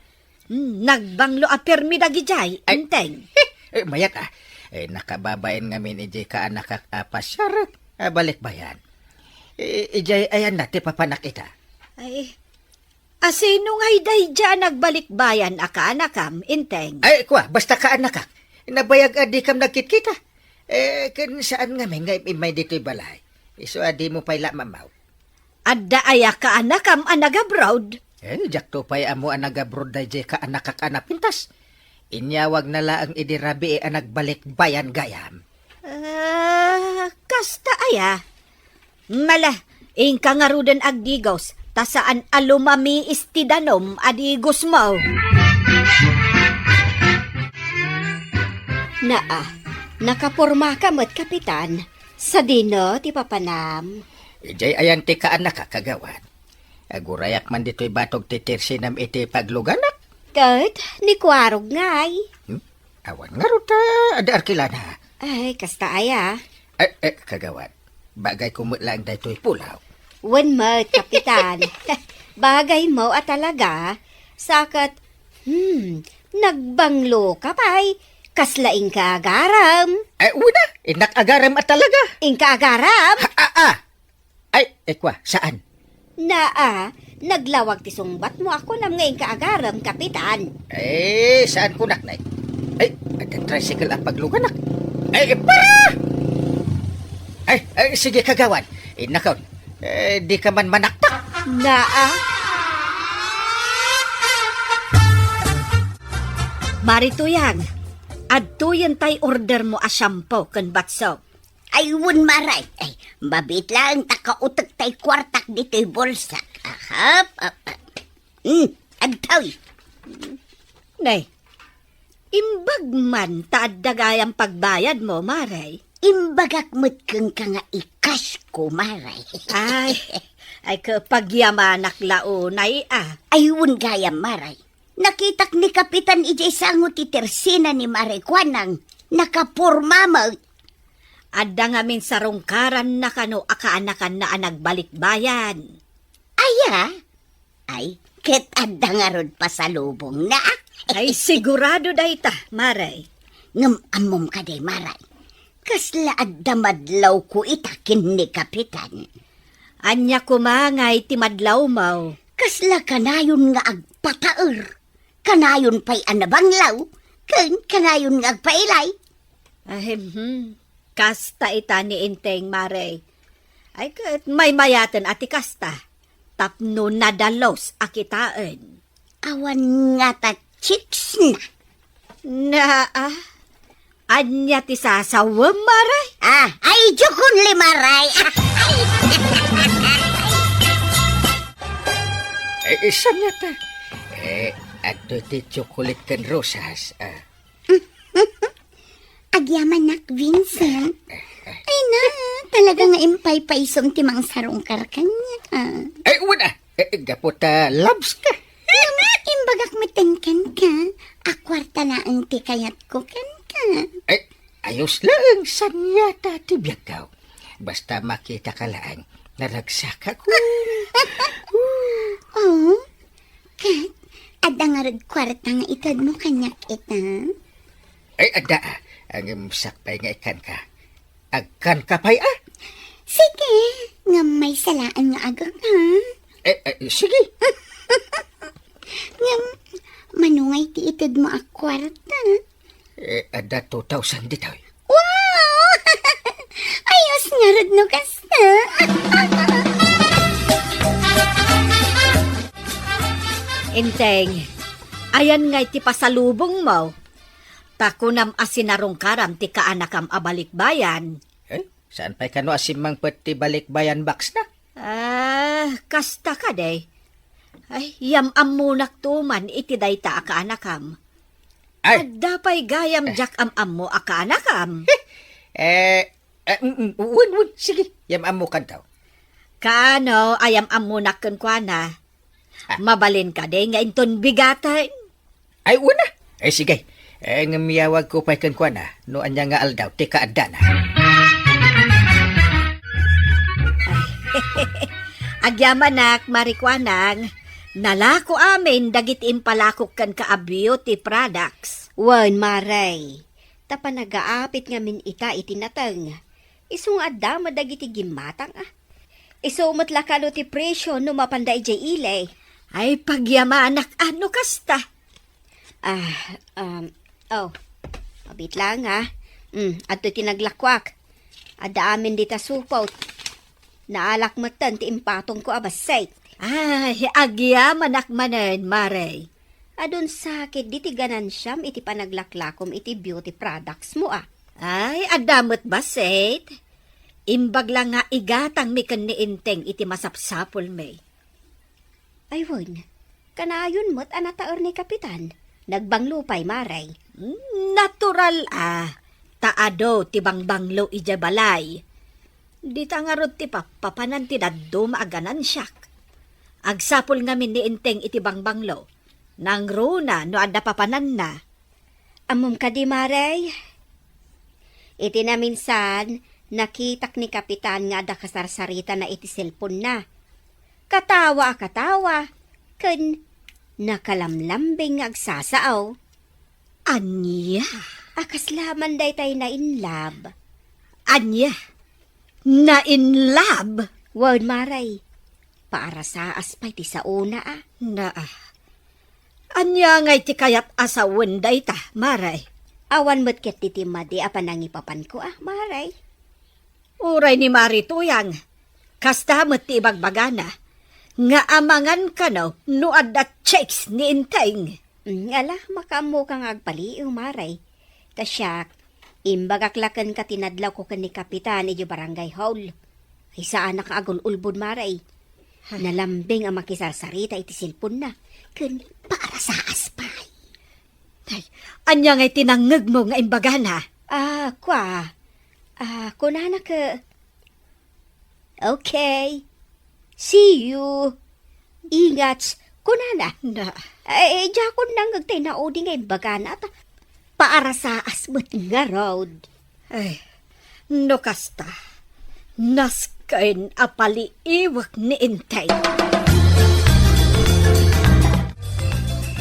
Hmm, nagbanglo a permi dagidiay, Ay. Enteng. Eh, mayat, ah. Eh, nakababain ngamin idiay kaanakak a pasiarek a balikbayan. Eh, idiay ayanna ti papanak ita? Ay, Asino ngay daydiay a nagbalikbayan a kaanakam, Enteng? Ay, kwa, basta kaanakak. Nabayag a dikam nagkitkita. Eh, ken saan ngamin nga im-immay ditoy balay. Isu a dimo pay la mammaw. Adda aya kaanakam a nag-abroad? Eh, diakto pay ammo a nag-abroad daydiay kaanakak a napintas. Inyawagna laeng idi rabii a nagbalikbayan gayam. Ah, Kasta aya? Mala, inka ngaruden agdigos, ta saan a lumamiis ti danum a digosmo. Naa, nakapormaka met, Kapitan. Sadino ti papanam? Idiay ayan ti kaanaka, kagawad. Agurayak man ditoy batog ti tersinam iti pagluganak. Ket ni Kuarog ngay? Hmm? Awan ngarud ta adda arkilana. Ay, kasta aya? Eh, eh, kagawad. Bagayko met laeng daytoy pulaw. Wen met, Kapitan. Bagaymo a talaga. Saket, hmm, nagbangloka pay. Kasla inka agarem? Eh, una, innak agarem a talaga. Inka agarem? Ha, ah, ah. Ay, eh, kwa, saan? Naa, naglawag ti sungbatmo a kunam nga inka agarem, Kapitan. Eh, saan kunak, nay? Ay, adda tricycle a pagluganak. Ay, eh, para! Ay, ay, sige, kagawad. Innakon. Eh, di ka man manaktak. Naa. Mari Tuyang, adtoyen tay order mo a shampoo ken batso. Ay, wen, Maray. Ay, mabiit laeng ta kautek tay kuartak ditoy bulsak. Ahap, ah, ah. Hmm, adtoy. Nay, imbag man ta adda gayam pagbayadmo, Maray. Imbagak met kenka nga i-cash ko, Maray. Ay, ay, kapagyamanak la unay, ah. Ay, wen gayam, Maray. Nakitak ni Kapitan idiay sango ti tersina ni Maray Kuanang. Nakaporma met. Adda ngamin sarungkaranna kano a kaanakanna a nagbalikbayan. Aya? Ay, ket adda ngarud pasalubongna. Ay, sigurado dayta, Maray. Ngem ammom kadi, Maray? Kasla adda madlawko ita ken ni Kapitan. Ania koma ngay ti madlawmo? Kasla kanayon nga agpataer. Kanayon pay a nabanglaw, ken kanayon nga agpailay. Ahem, hmm. Kasta ita ni Enteng, Maray. Ay, ket maymayaten a ti kasta. Tapno nadalus a kitaen. Awan ngata chicks na. Naa, ania ti sasawem, Maray? Ah, ay, joke only, Maray. Ay, saan ngata? Eh, adto ti chocolate ken rosas. Ah. Agyamanak, Vincent. Ay na, talaga nga impaypaysom ti mangsarungkar kaniak. Ay, wen, ah. Eh, gapu ta labs ka. Imbagak metten kenka a kuarta laeng ti kayatko kenka. Ay, ayos laeng, saan ngata ti biagko. Basta makitaka laeng, naragsakak. Oh, ket adda ngarud kuarta nga itedmo kaniak ita? Ay, adda, ah. Ngem sakbay nga ikkanka. Agkanka pay, ah? Sige, ngem maysa laeng nga agek, ha? Eh, eh, sige. Ngem, mano ngay ti itedmo a kuarta? Eh, adda two thousand ditoy. Wow! Ayos ngarud no kasta. Enteng, ayan ngay ti pasalubongmo. Ta kunam a sinarungkaram ti kaanakam a balikbayan. Eh, saan pay kano a simmangpet ti balikbayan box na? Ah, kasta kadi. Ay, yam-ammonakto man iti dayta a kaanakam. Ay. Adda pay gayam diak am-ammo a kaanakam. Eh, eh, mm, mm, wen, wen, sige, yam-ammokanto. Kaano a yam-ammonak kenkuana? Ah. Mabalin kadi nga inton bigaten? Ay, wen a. Ay, sige. Eh, ngem iyawagko pay kenkuana no ania nga aldaw ti kaaddana. Agyamanak, Mari Kuanang, nalako amin dagiti impalakok kenka a beauty products. Wen, Mari, ta panagaapit ngamin ita iti nateng. Isu nga adda met dagiti gimmatang, ah. Isu met la kano ti presio no mapanda idiay ili. Ay, pagyamanak, ah, no kasta. Ah, um, oh. Abit lang, ah. Mm, adto ti naglakuak. Adda amin dita supot. Naalak metten ti impatongko a bassit. Ay, agyamanak manen, Mare. Adun sakit diti ganansiam iti panaglaklakom iti beauty products mo, ah. Ay, adda met bassit. Imbag la nga igatangmi ken ni Enteng iti masapsapulmi. Ay wen, kanayon met a nataer ni Kapitan. Nagbanglo pay, Mare. Natural a, ta adu ti bangbanglo idiay balay. Dita ngarud ti pappapanan ti dadduma a ganansiak. Agsapul ngamin ni Enteng iti bangbanglo. Nangruna no adda papananna. Ammom kadi, Mare? Iti naminsan, nakitak ni Kapitan nga adda kasarsaritana iti cellphone-na. Katawa a katawa, ken nakalamlambing nga agsasao. Ania? A kasla man daytay na-in-love. Ania? Na-in-love? Wen, Mare. Paarasaas pay ti saona a. Naa. Ania ngay ti kayat a sawen dayta, Mare? Awan met ket ti timmadi a panangipapanko a, Mare. Uray ni Mare Tuyang, kasta met ti ibagbagana, nga amangan kano no adda chicks ni Enteng. Mm, ala, makaammoka nga agpaliiw, Mare. Ta siak, imbagak la kenka ti nadlawko ken ni Kapitan idiay barangay hall. Ay, saanak nga agul-ulbod, Mare. Ay. Nalambing a makisarsarita iti cellphone-na. Ken paarasaas pay. Ay, ania ngay ti nangngegmo nga imbagana? Ah, kua. Ah, kunana ke, "Okay. See you. Ingats," kunana. Na. Ay, diakon nangngeg tay naudi nga imbagana, ta paarasaas met ngarud. Ay, no kasta, nasken a paliiwek ni Enteng.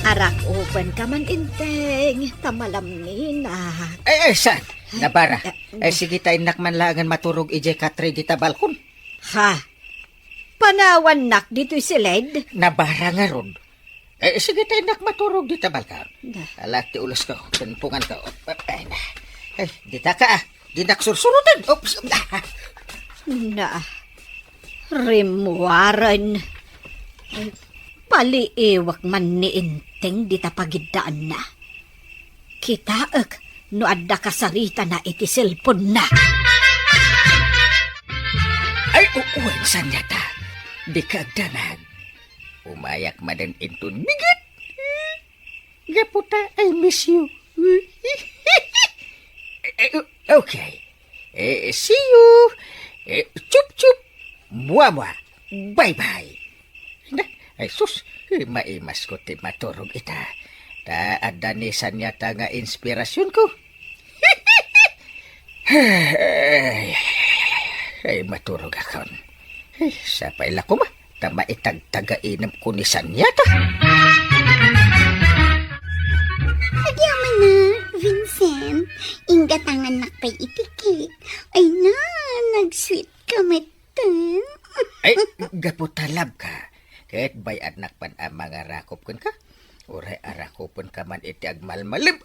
Arakupenka man, Enteng, ta malamninak. Ay, ay, saan? Nabara. Eh, sige ta, innak man laengen maturog idiay katre dita balkon. Ha? Panawannak ditoy siled? Nabara ngarud. Eh, sige ta, innak maturog dita balkon. Na. Ala ti ulosko, ken punganko. Ay, na. Ay, dita ka, ah. Dinak sursuroten. Oops. Na. Rimmuaren. Paliiwek man ni Enteng dita pagiddaanna. Kitaek no adda kasaritana iti cellphone-na. Ay, u-, wen, saan ngata? Dika agdanag. Umayak manen inton bigat. Gapu ta, I miss you. Eh, eh, okay. Eh, see you. Eh, chup, chup. Mua, mua. Bye, bye. Na, ay sus, eh, maimasko ti maturog ita. Ta adda ni saan ngata nga inspirasionko. Ay, ay, maturogakon. Ay, sapay la koma, ta maitagtagainemko ni saan ngata. Agyaman na, Vincent. Inggatangannak pay iti cake. Ay na, nag-sweet ka met. Ten? Ay, gapu ta love ka. Ket bay-adnak pay a mangarakop kenka. Uray arakopenka man iti agmalmalem.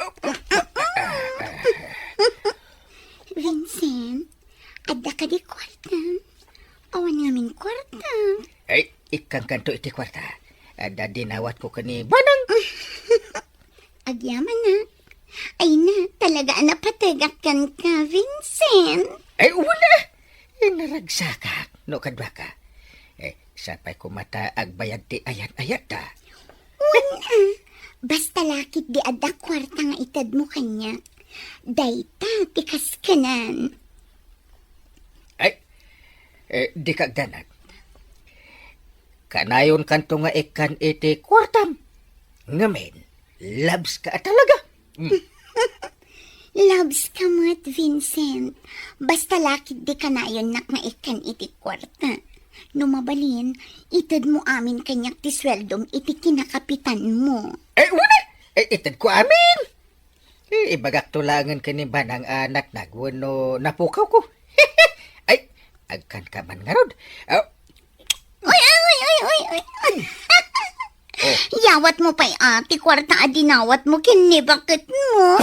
Vincent, adda kadi kuarta? Awan ngamin kuarta. Ay, ikkankanto iti kuarta. Adda dinawatko ken ni Banang. Agyamanak. Ay na, talaga a napategak kenka, Vincent. Ay, wen a. Inaragsakak no kaduaka. Eh, sapay koma ta agbayag ti ayat-ayatta. Wen a. Basta la ketdi adda kuarta nga itedmo kaniak. Dayta ti kaskanan. Ay, eh, dika agdanag. Kanayonkanto nga ikkan iti kuartam. Ngamin, loves ka a talaga. Mm. Loves ka met, Vincent. Basta la ketdi kanayonnak nga ikkan iti kuarta. No mabalin, itedmo amin kaniak ti sueldom iti kinakapitanmo. Eh, wen a! Eh, itedko amin! Eh, ibagakto laengen ken ni Banang a natnag wenno napukawko. Ay, agkanka man ngarud. Ah. Uy, uy, uy, uy, uy, uy. Oh. Yawatmo pay a ti kuarta a dinawatmo ken ni baketmo.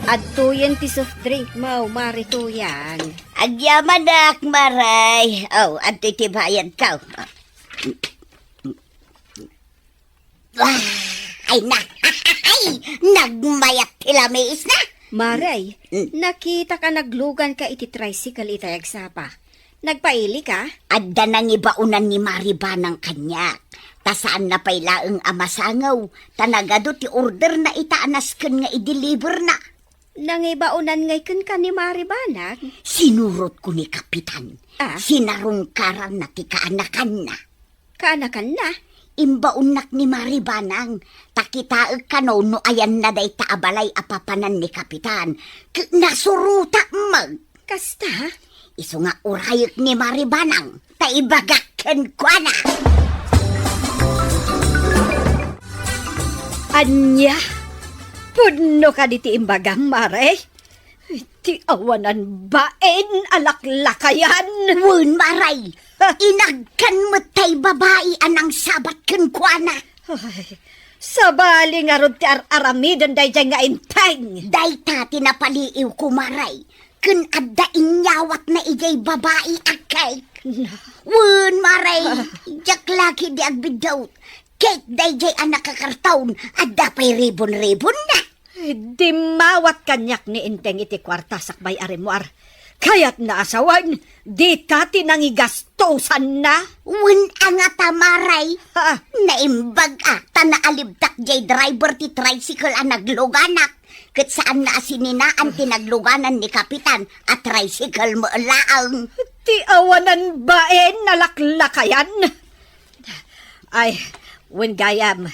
Adtoyen ti soft drink mo, Mare Tuyang. Agyamanak, Mare. Oh, adtoy ti bayadko. Ah, ay na. Ay, nagmayat ti lamiisna. Mare, mm, nakitak a nagluganka iti tricycle itay agsapa. Nagpailika? Adda nangibaonan ni Mari Banang kaniak. Ta saanna pay laeng a masangaw, ta nagadu ti orderna ita a nasken nga i-deliverna. Nangibaonan ngay kenka ni Mari Banang? Sinurotko ni Kapitan. Ah? Sinarungkaranna ti kaanakanna. Kaanakanna? Imbaonnak ni Mari Banang, ta kitaek kano no ayanna dayta a balay a papanan ni Kapitan, ket nasurotak met. Kasta? Isu nga urayek ni Mari Banang, ta ibagak kenkuana. Ania? Pudno kadi ti imbagam, Mare? Ti awanan bain a laklakayan. Wen, Mare. Inagkan met tay babai a nangsabat kenkuana. Ay, sabali ngarud ti ar-aramiden daydiay nga inteng. Dayta ti napaliiwko, Mare. Ken adda inyawatna idiay babai a cake. Na. Wen, Mare, ah, diak la ketdi agbiddut. Cake daydiay a nakakarton, adda pay ribon-ribonna. Dimmawat kaniak ni Inteng iti kuarta sakbay a rimmuar. Kayatna a sawen, dita ti nangigastosanna. Wen a ngata, Mare. Ha? Naimbag a, ta naalibtak diay driver ti tricycle a nagluganak. Ket saanna a sininaan ti nagluganan ni Kapitan a tricycle met laeng. Ti awanan bain a laklakayan. Ay, wen gayam,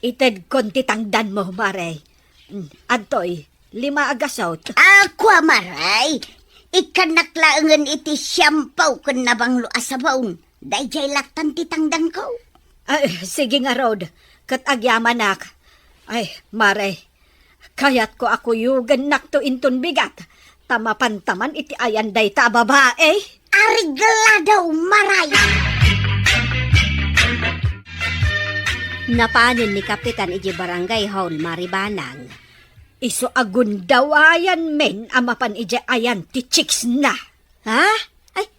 itedkon ti tangdanmo, Mare. Mm, adtoy, lima a gasut. A, kua, Mare. Ikkannak laengen iti siampaw ken nabanglo a sabon. Daydiay lattan ti tangdanko. Ay, sige ngarud, ket agyamanak. Ay, Mare, kayatko a kuyogennakto inton bigat, ta mapantaman iti ayan dayta a babai. Areglado, Mare! Napanen ni Kapitan idiay barangay hall, Mare Banang. Isu a gundawayan men a mapan idiay ayan ti chicks na. Ha? Ay,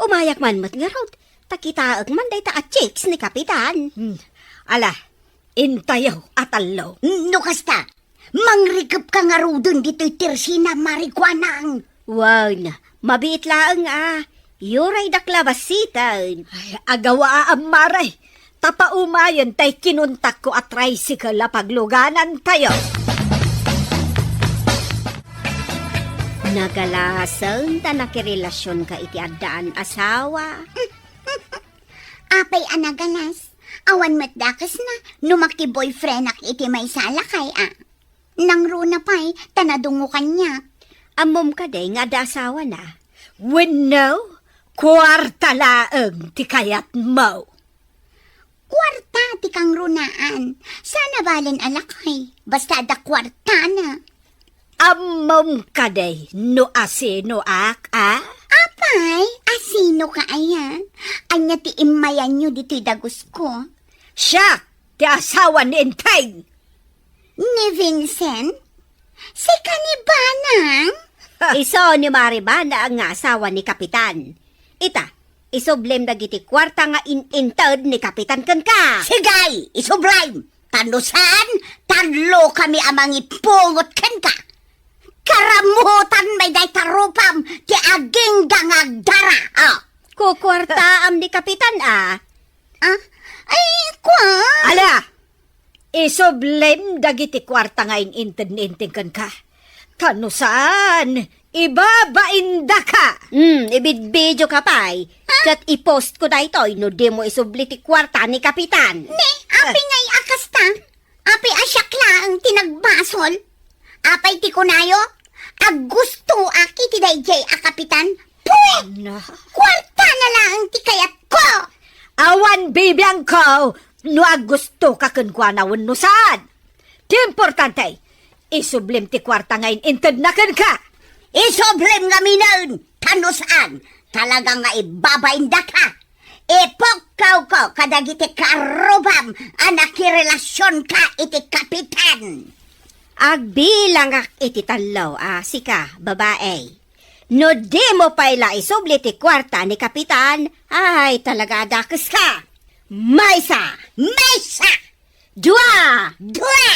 umayak man met ngarud. Ta kitaek man dayta a chicks ni Kapitan. Hmm. Ala, intayo a tallo. No kasta, mangrikepka ngaruden ditoy tersina, Mare Banang. Wen, mabiit laeng a. Uraydak la basiten. Ay, agawaam, Mare. Ta paumayen tay kinuntakko a tricycle a pagluganantayo. Nagalasen ta nakirelasionka iti addaan asawa. Apay a nagalas? Awan met dakesna no makiboyfriendak iti maysa a lakay a. Nangruna pay ta nadungo kaniak. Ammom kadi nga adda asawana? Wenno, kuarta laeng ti kayatmo. Kuarta ti kangrunaan. Saan a balen a lakay. Basta adda kuartana. Ammom kadi no asinoak, a? Apay, asinoka aya? Ania ti immayanyo ditoy dagusko? Siak ti asawa ni Enteng. Ni Vincent? Sika ni Banang? Isu ni Mari Banang nga asawa ni Kapitan. Ita, isublim dagiti kuarta nga in-inted ni Kapitan kenka. Sige, isublim! Ta no saan, tallo kami a mangipungot kenka. Karamutan may dayta rupam ti agingga nga agdara. Ah. Kukuartaam ni Kapitan, a. Ah? Ay, kua. Ala! Isublim dagiti kuarta nga in-inted ni Enteng kenka. Ta no saan, ibabaindaka. Hmm, ibidbidioka pay. Ha? Ket ipostko daytoy no dimo isubli ti kuarta ni Kapitan. Ne, apay ngay a kasta? Apay a siak laeng ti nagbasol? Apay ti kunayo? Aggustoak iti daydiay a Kapitan? Puwet! Na. Kuartana laeng ti kayatko! Awan bibiangko no aggustoka kenkuana wenno saan. Ti importante, isublim ti kuarta nga in-intedna kenka. Isublim ngaminen, ta no saan, talaga nga ibabaindaka. Ipukkawko kadagiti karrubam a nakirelasionka iti Kapitan. Agbilangak iti tallo, a, sika, babai. No dimo pay la isubli ti kuarta ni Kapitan, ay, talaga a dakeska. Maysa! Maysa! Dua! Dua!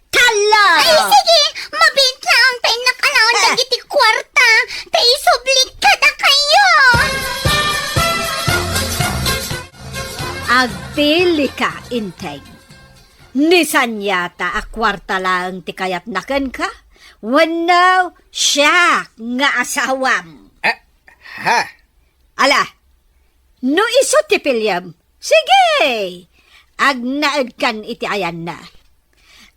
Tallo! Ay, sige! Mabiit laeng ta innak Dagiti kuarta, ta isubli kadakayo. Agpilika, Inteng. Ni Sanyata a kuarta laeng ti kayatna kenka? Wenno siak nga asawam? Ah, ha? Ala, no isu ti piliem, sige! Agnaedkan iti ayanna.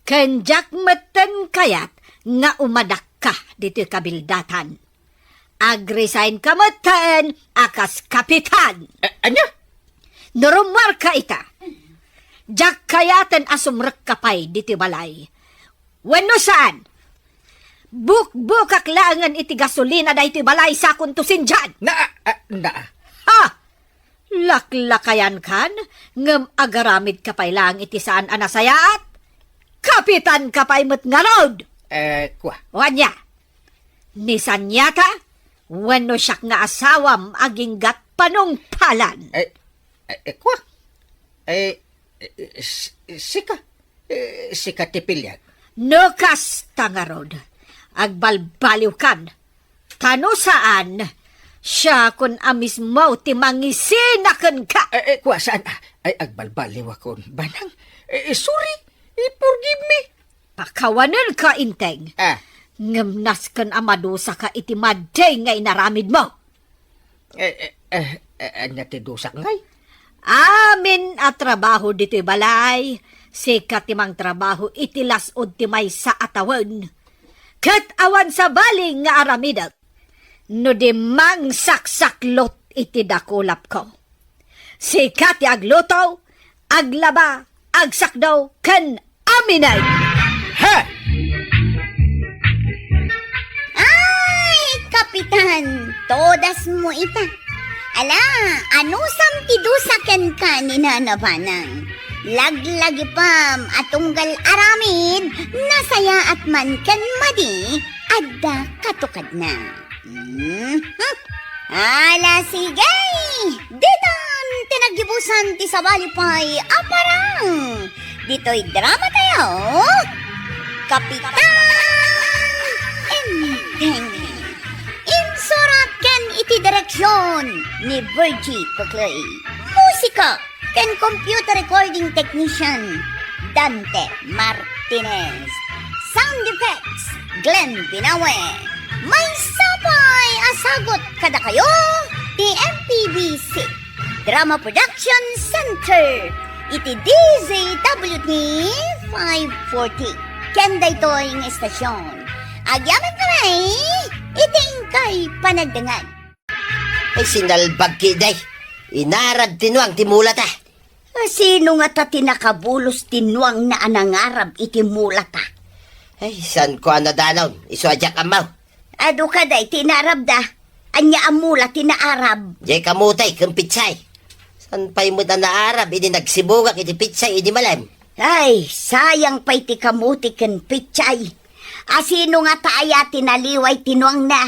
Ken diak metten kayat nga umadakka ditoy kabildatan. Agresign ka metten a kas kapitan. A-, ania? No rummuarka ita, diak kayaten a sumrekka pay ditoy balay. Wenno saan? Bukbukak laengen iti gasolina daytoy balay, sakonto sindian. Na, a, na. Ha! Laklakayankan, ngem agaramidka pay laeng iti saan a nasayaat? Kapitanka pay met ngarud! Eh, kua. O ania? Ni Sanyata, wenno siak nga asawam aginggat panungpalan? Eh, eh, eh, kua. Eh, eh, eh, s-, sika. Eh, sika ti piliak. No kasta ngarud, agbalbaliwkan. Ta no saan, siakon a mismo ti mangisina kenka. Eh, eh, kua, saan? Ah, ay, agbalbaliwakon. Banang, eh, eh, sorry. Eh, forgive me. Pakawanenka, Inteng. Ah. Ngem nasken a madusaka iti madi nga inaramidmo. Eh, eh, eh, eh, ania ti dusak ngay? Amin a trabaho ditoy balay, sika ti mangtrabaho iti las-ud ti maysa a tawen. Ket awan sabali nga aramidek no di mangsaksaklot iti dakulapko. Sika ti agluto, aglaba, agsakdo, ken amineg. Ha! Ay, Kapitan, todasmo ita. Ala, anusam ti dusa kenka ni Nana Banang? Laglagipem a tunggal aramid, nasayaat man ken madi, adda katukadna. Mhm. Ala, sige! Ditan ti naggibusan ti sabali pay a parang ditoy drama tayo, Kapitan Enteng. Insurat ken iti direksyon ni Virgie Kukley. Musika ken computer recording technician, Dante Martinez. Sound effects, Glenn Binawe. Maysa pay a sagut kadakayo ti M P B C Drama Production Center iti D Z W T five forty. Ken daytoy nga istasyon, agyaman kami iti inkay panagdengngeg. Ay, sinalbag ki, day. Inarab ti nuang ti mulata. Sino ngata ti nakabulos ti nuangna a nangarab iti mulata? Ay, saan ko a nadanon? Isu a diak ammo. Adu ka, day, ti inarabda. Ania a mula ti naarab? Jay kamote ken pitsay. Saan pay met a naarab idi nagsibugak iti pitsay idi malem? Ay, sayang pay ti kamote ken pitsay. Asino ngata aya ti naliway ti nuangna?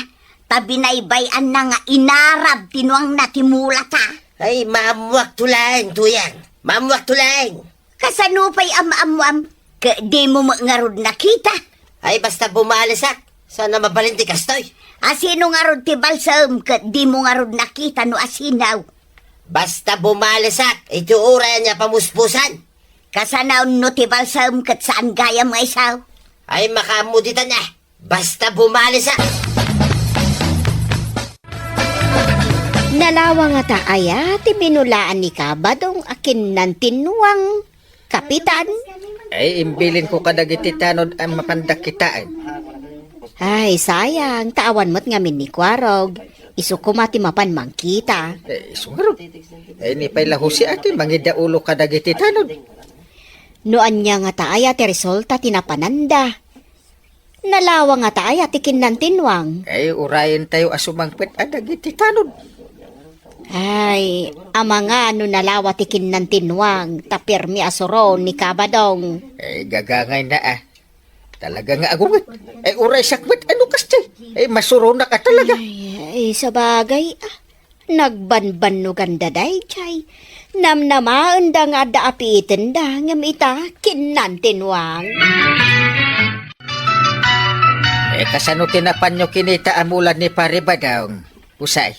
Ta binaybay-anna nga inarab ti nuangna ti mulata. Ay, maammuakto laeng, Tuyang. Maammuakto laeng. Kasano pay a maammuam? Ket dimo met ngarud nakita? Ay, basta bumalisak. Saan a mabalin ti kastoy? Asino ngarud ti balsem ket dimo ngarud nakita no asino? Basta bumalisak, iti uray ania pamuspusan. Kasano no ti balsem ket saan gayam nga isu? Ay, makaammo ditan a. Basta bumalisak. Nalawa ngata aya ti binulaan ni Kabadong a kinnantinnuang, Kapitan? Ay, imbilinko kadagiti tanod a mapanda kitaen. Ay, sayang, ta awan met ngamin ni Kuarog. Isu koma ti mapan mangkita. Eh, isu ngarud. Ay, ni pay la Jose a ti mangidaulo kadagiti tanod. No ania ngata aya ti resulta ti napananda? Nalawa ngata aya ti kinnantinnuang? Ay, urayentayo a sumangpet a dagiti tanod. Ay, amangan no nalawa ti kinnantinnuang, ta pirmi a suron ni Kabadong. Ay, gagangayna a. Talaga nga agunget. Ay, uray sakbet, ano kasta? Ay, masuronak a talaga. Ay, ay, sabagay, ah. Nagbanbannoganda daydiay. Namnamaenda nga adda apiitenda, ngem ita, kinnantinnuang. E, kasano ti napanyo kinita a mula ni Pari Badong, Usay?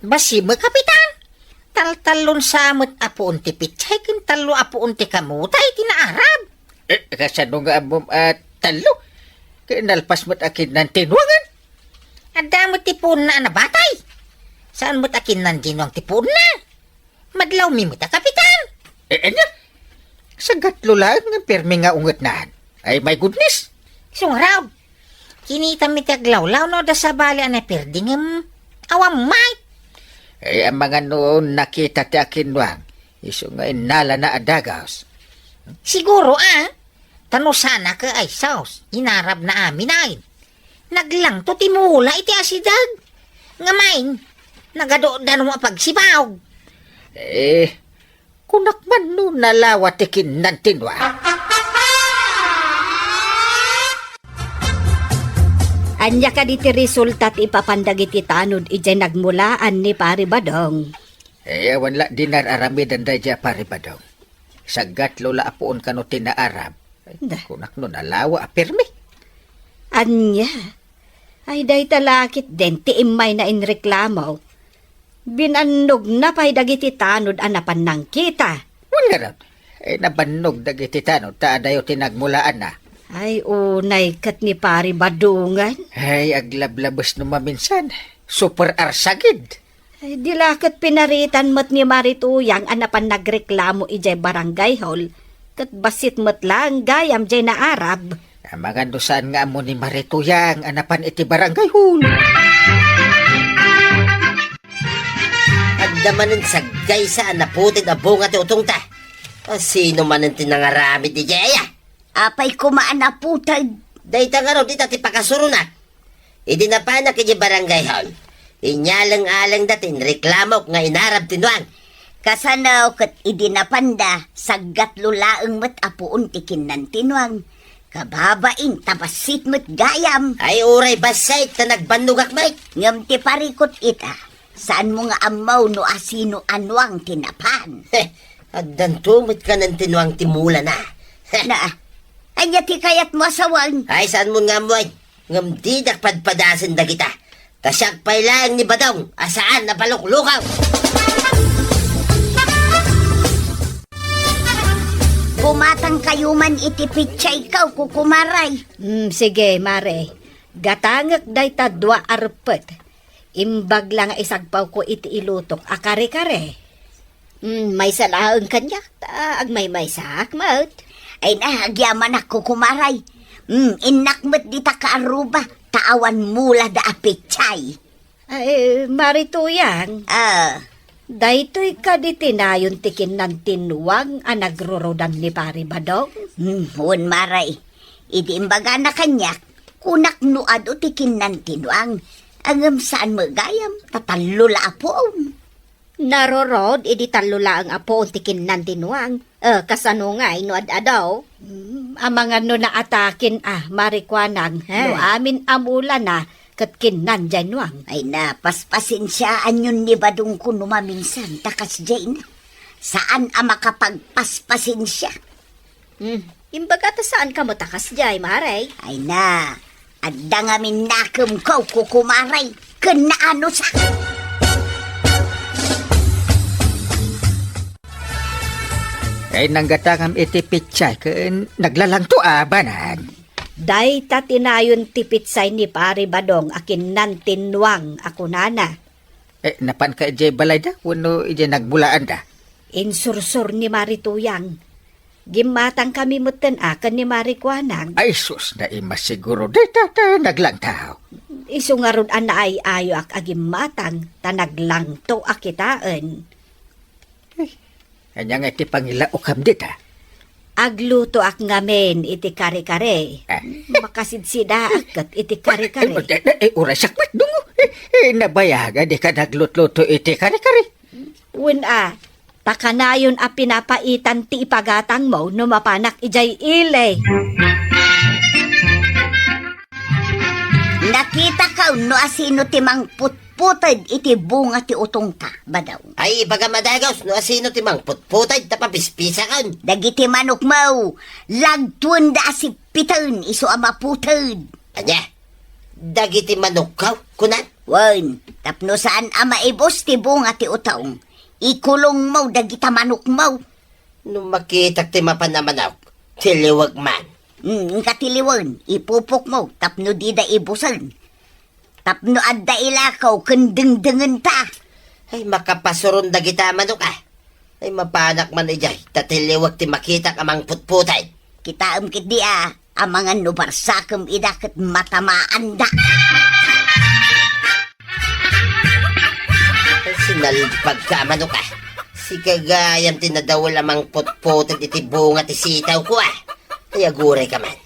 Bassit met, Kapitan. Taltallon sa met a puon ti pitsay ken tallo a puon ti kamote ti naarab. E, kasano nga ammom a tallo? Ket nalpas met a kinnantinuangan. Adda met ti puonna a nabatay. Saan met a kinnantinuang ti puonna? Madlawmi met a, Kapitan. E, ania? Sagatlo laeng nga permi nga ungetnan. Ay, my goodness! Isu ngarud, kinitami ti aglawlaw no adda sabali a naperdi ngem awan met. Ay, amangan no nakita ti akinnuang, isu nga innalana a dagus. Siguro, a? Ta no saan a ket, ay sus, inarabna amin ay. Naglangto ti mula iti asideg. Ngem ay, nagaduda no mapagsibawg. E, kunak man no nalawa ti kinnantinuang. Ania kadi ti resulta ti ipapan dagiti tanod idiay nagmulaan ni Pari Badong? E, awan la dinar aramidan daydiay a Pari Badong. Sagatlo la a puon kano ti naarab. Ay, da. Kunak no nalawa a permi. Ania? Ay, dayta la ketdin ti immayna inreklamo. Binannogna pay dagiti tanod a napan nangkita. Wen ngarud, e, nabannog dagiti tanod ta adayo ti nagmulaanna. Ay, unay ket ni Pari Badongan. Ay, aglablabes no maminsan. Super arsagid. Ay, di la ket pinaritan met ni Mari Tuyang a napan nagreklamo idiay barangay hall, ket bassit met laeng gayam diay naarab. Amangan no saan nga ammo ni Mari Tuyang a napan iti barangay hall. Adda manen saggaysa a naputed a bunga ti utongta. A, sino manen ti nangaramid idiay aya? Apay koma a naputed? Dayta ngarud ita ti pakasurona. Idi napanak idiay barangay hall, inyaleng-alengda ti inreklamok nga inarab ti nuang. Kasano ket idi napanda, saggatlo laeng met a puon ti kinnantinuang. Kababain ta bassit met gayam. Ay, uray bassit ta nagbannogak met. Ngem ti parikut ita, saanmo nga ammo no asino a nuang ti napan. Heh, addanto met kanantinuang ti mulana. Heh. Na, ania ti kayatmo a sawen? Ay, saanmo nga ammoen? Ngem didak padpadasen dagita. Ta siak pay laeng ni Badong a saan a paluklukaw. Bumatangkayo man iti pitsayko, kukumaray. Mm, sige, Mare. Gatangek dayta dua a reppet. Imbag la nga isagpawko iti ilutok a kare-kare. Mm, maysa laeng kaniak, ta agmaymaysaak met. Ay na, agyamanak, kukumaray. Mm, innak met dita kaarruba, ta awan mulada a pitsay. Ay, Mari Tuyang. Ah. Daytoy kadi ti nayon ti kinnantinuang a nagrurudam ni Pari Badong? Mm, wen, Mare. Idi imbagana kaniak, kunak no adu ti kinnantinuang. Ngem saan met gayam, ta tallo la a puon. Narurod idi tallo laeng a puon ti kinnantinuang. Eh, kasano ngay no ad-adu? Mm, amangan no naataken a, Mari Kuanang. He. No amin a mulana, ket kinnan diay nuang. Ay na, paspasensiaanyon ni Badongko no maminsan, ta kasdiay na. Saan a makapagpaspasensia. Hmm, imbaga ta saan ka met a kasdiay, Mare. Ay na, adda ngamin nakemko, kukumaray, ken naanusak. Ay, nanggatangam iti pitsay ken naglalangto a banag. Dayta ti nayon ti pitsay ni Pari Badong a kinnantinuang a kunana. Eh, napanka idiay balayda wenno idiay nagmulaanda? Insursor ni Mari Tuyang. Gimmatangkami metten a ken ni Mari Kuanang. Ay sus, naimas siguro dayta ta naglangto. Isu ngarud a naay-ayoak a gimmatang ta naglangto a kitaen. Eh, ania nga iti pangilaokam dita? Aglutoak ngamin iti kare-kare. Ah. Makasidsidaak ket iti kare-kare. Eh, eh, eh, uray sakmat, dungo. Eh, eh, nabayagan di ka naglutluto iti kare-kare. Wen a, ta kanayon a pinapaitan ti ipagatangmo no mapanak idiay ili. Nakitakaw no asino ti mangputputed iti bunga ti utongta, Badong. Ay, ibagam a dagus no asino ti mangputputed ta papispisakan. Dagiti manokmo, lagtuenda a sippiten isu a maputed. Ania? dagiti manokko, kunak? Wen, tapno saan a maibus ti bunga ti utong, ikulongmo dagita manokmo. No makitak ti mapan a manok, tiliwek man. Mm, inka tiliwen, ipupokmo tapno dida ibusen. Tapno adda ilakaw ken dengdengenta. Ay, makapasuron dagita manok, a. Ay, mapanak man idiay, ta tiliwek ti makitak a mangputputay. Kitaem ketdi, a, amangan no barsakem ida ket matamaanda. Ay, sinalpagka a manok, a. Sika gayam ti nadawel a mangputputay iti bunga ti sitawko, a. Ay, agurayka man.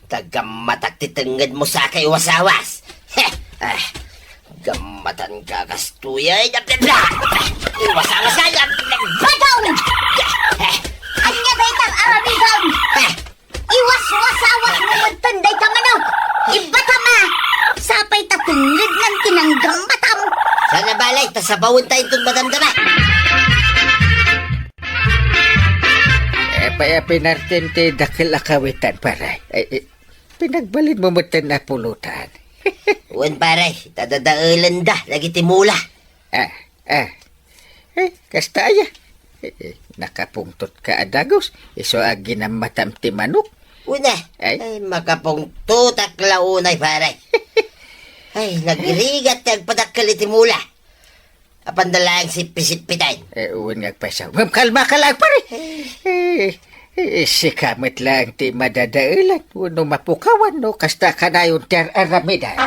Ta gammatak ti tengngedmo, saka iwasawas. He! Ah, gammatan ka, kastoy, ay, da, da, da! Iwasawas ka, da, da, da! Badong! He! Ania dayta a aramidem? He! Iwaswasawasmo metten dayta manok! Ibatam a! Sapay ta tengngednan ti nanggammatam! Saan a bale, ta sabawenta inton madamdama. Apay a pinartem ti dakkel a kawitan, pare? Ay, ay, pinagbalinmo metten a pulutan. Wen, pare, ta dadaelenda dagiti mula. Ah, ah. Eh, kasta aya. Eh, eh, nakapungtotka a dagus, isu a ginammatam ti manok. Wen, a. Ay. Ay, makapungtotak la unay, pare. Ay, nagrigat ti agpadakkel iti mula. Apanda laeng sippisippitan. Eh, wen nga agpayso. Ngem kalmaka laeng, pare. Eh, eh, sika met laeng ti madadaelan wenno mapukawan no kasta kanayon ti ar-aramidan.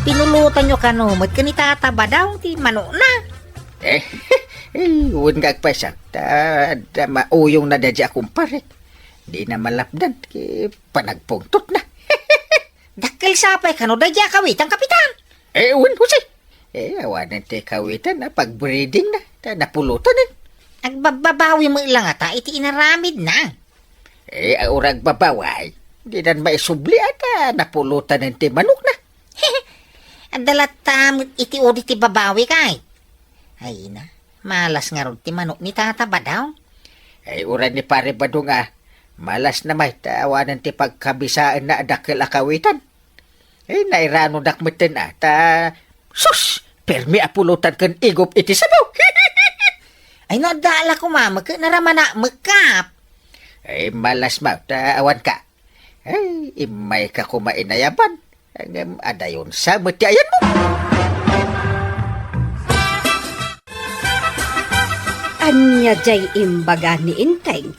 Pinulutanyo kano met ken ni Tata Badong ti manokna? Eh, eh, wen nga agpayso. Ta, ta mauyongna daydiay a kumpare. Dina malapdan ti panagpungtotna. Dakkel sapay kano daydiay a kawitan, Kapitan? Eh, wen, Jose. Eh, awanen ti kawitan a pagbreedingna, ta napulutanen. Agbabbabawi met la ngata iti inaramidna. Eh, uray agbabawi, dinan maisubli a ta napulutanen ti manokna. Adda latta met iti udi ti babawi, kay. Ay na, malas ngarud ti manok ni Tata Badong. Ay, uray ni Pare Badong a, malasna met ta awanen ti pagkabisaenna a dakkel a kawitan. Ay, nairanodak metten a, ta, sus, permi a pulutan ken igup iti sabaw. Ay, no, adda la koma, meke naramana, mekap. Ay, malas met ta awanka. Ay, immayka koma inayaban. Ngem adayonsa met ti ayanmo. Ania jay imbaga ni Enteng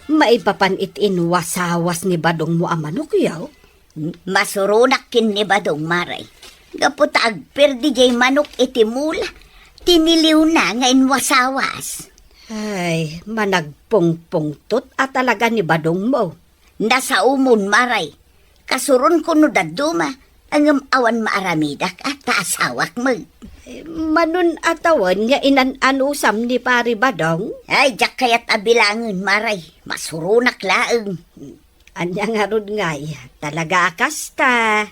maipapan iti inwasawas ni Badongmo a manokyo? Masuronak ken ni Badong, Mare. Gapu ta agperdi jay manok iti mula, tiniliwna nga inwasawas. Ay, managpungpungtot a talaga ni Badongmo. Nasaomon, Mare. Kasuronko no dadduma, ngem awan maaramidak a ta asawak met. Manon a tawen nga inan-anusam ni Pare Badong? Ay, diak kayat a bilangen, Mare. Masuronak laeng. Ania ngarud ngay, talaga a kasta?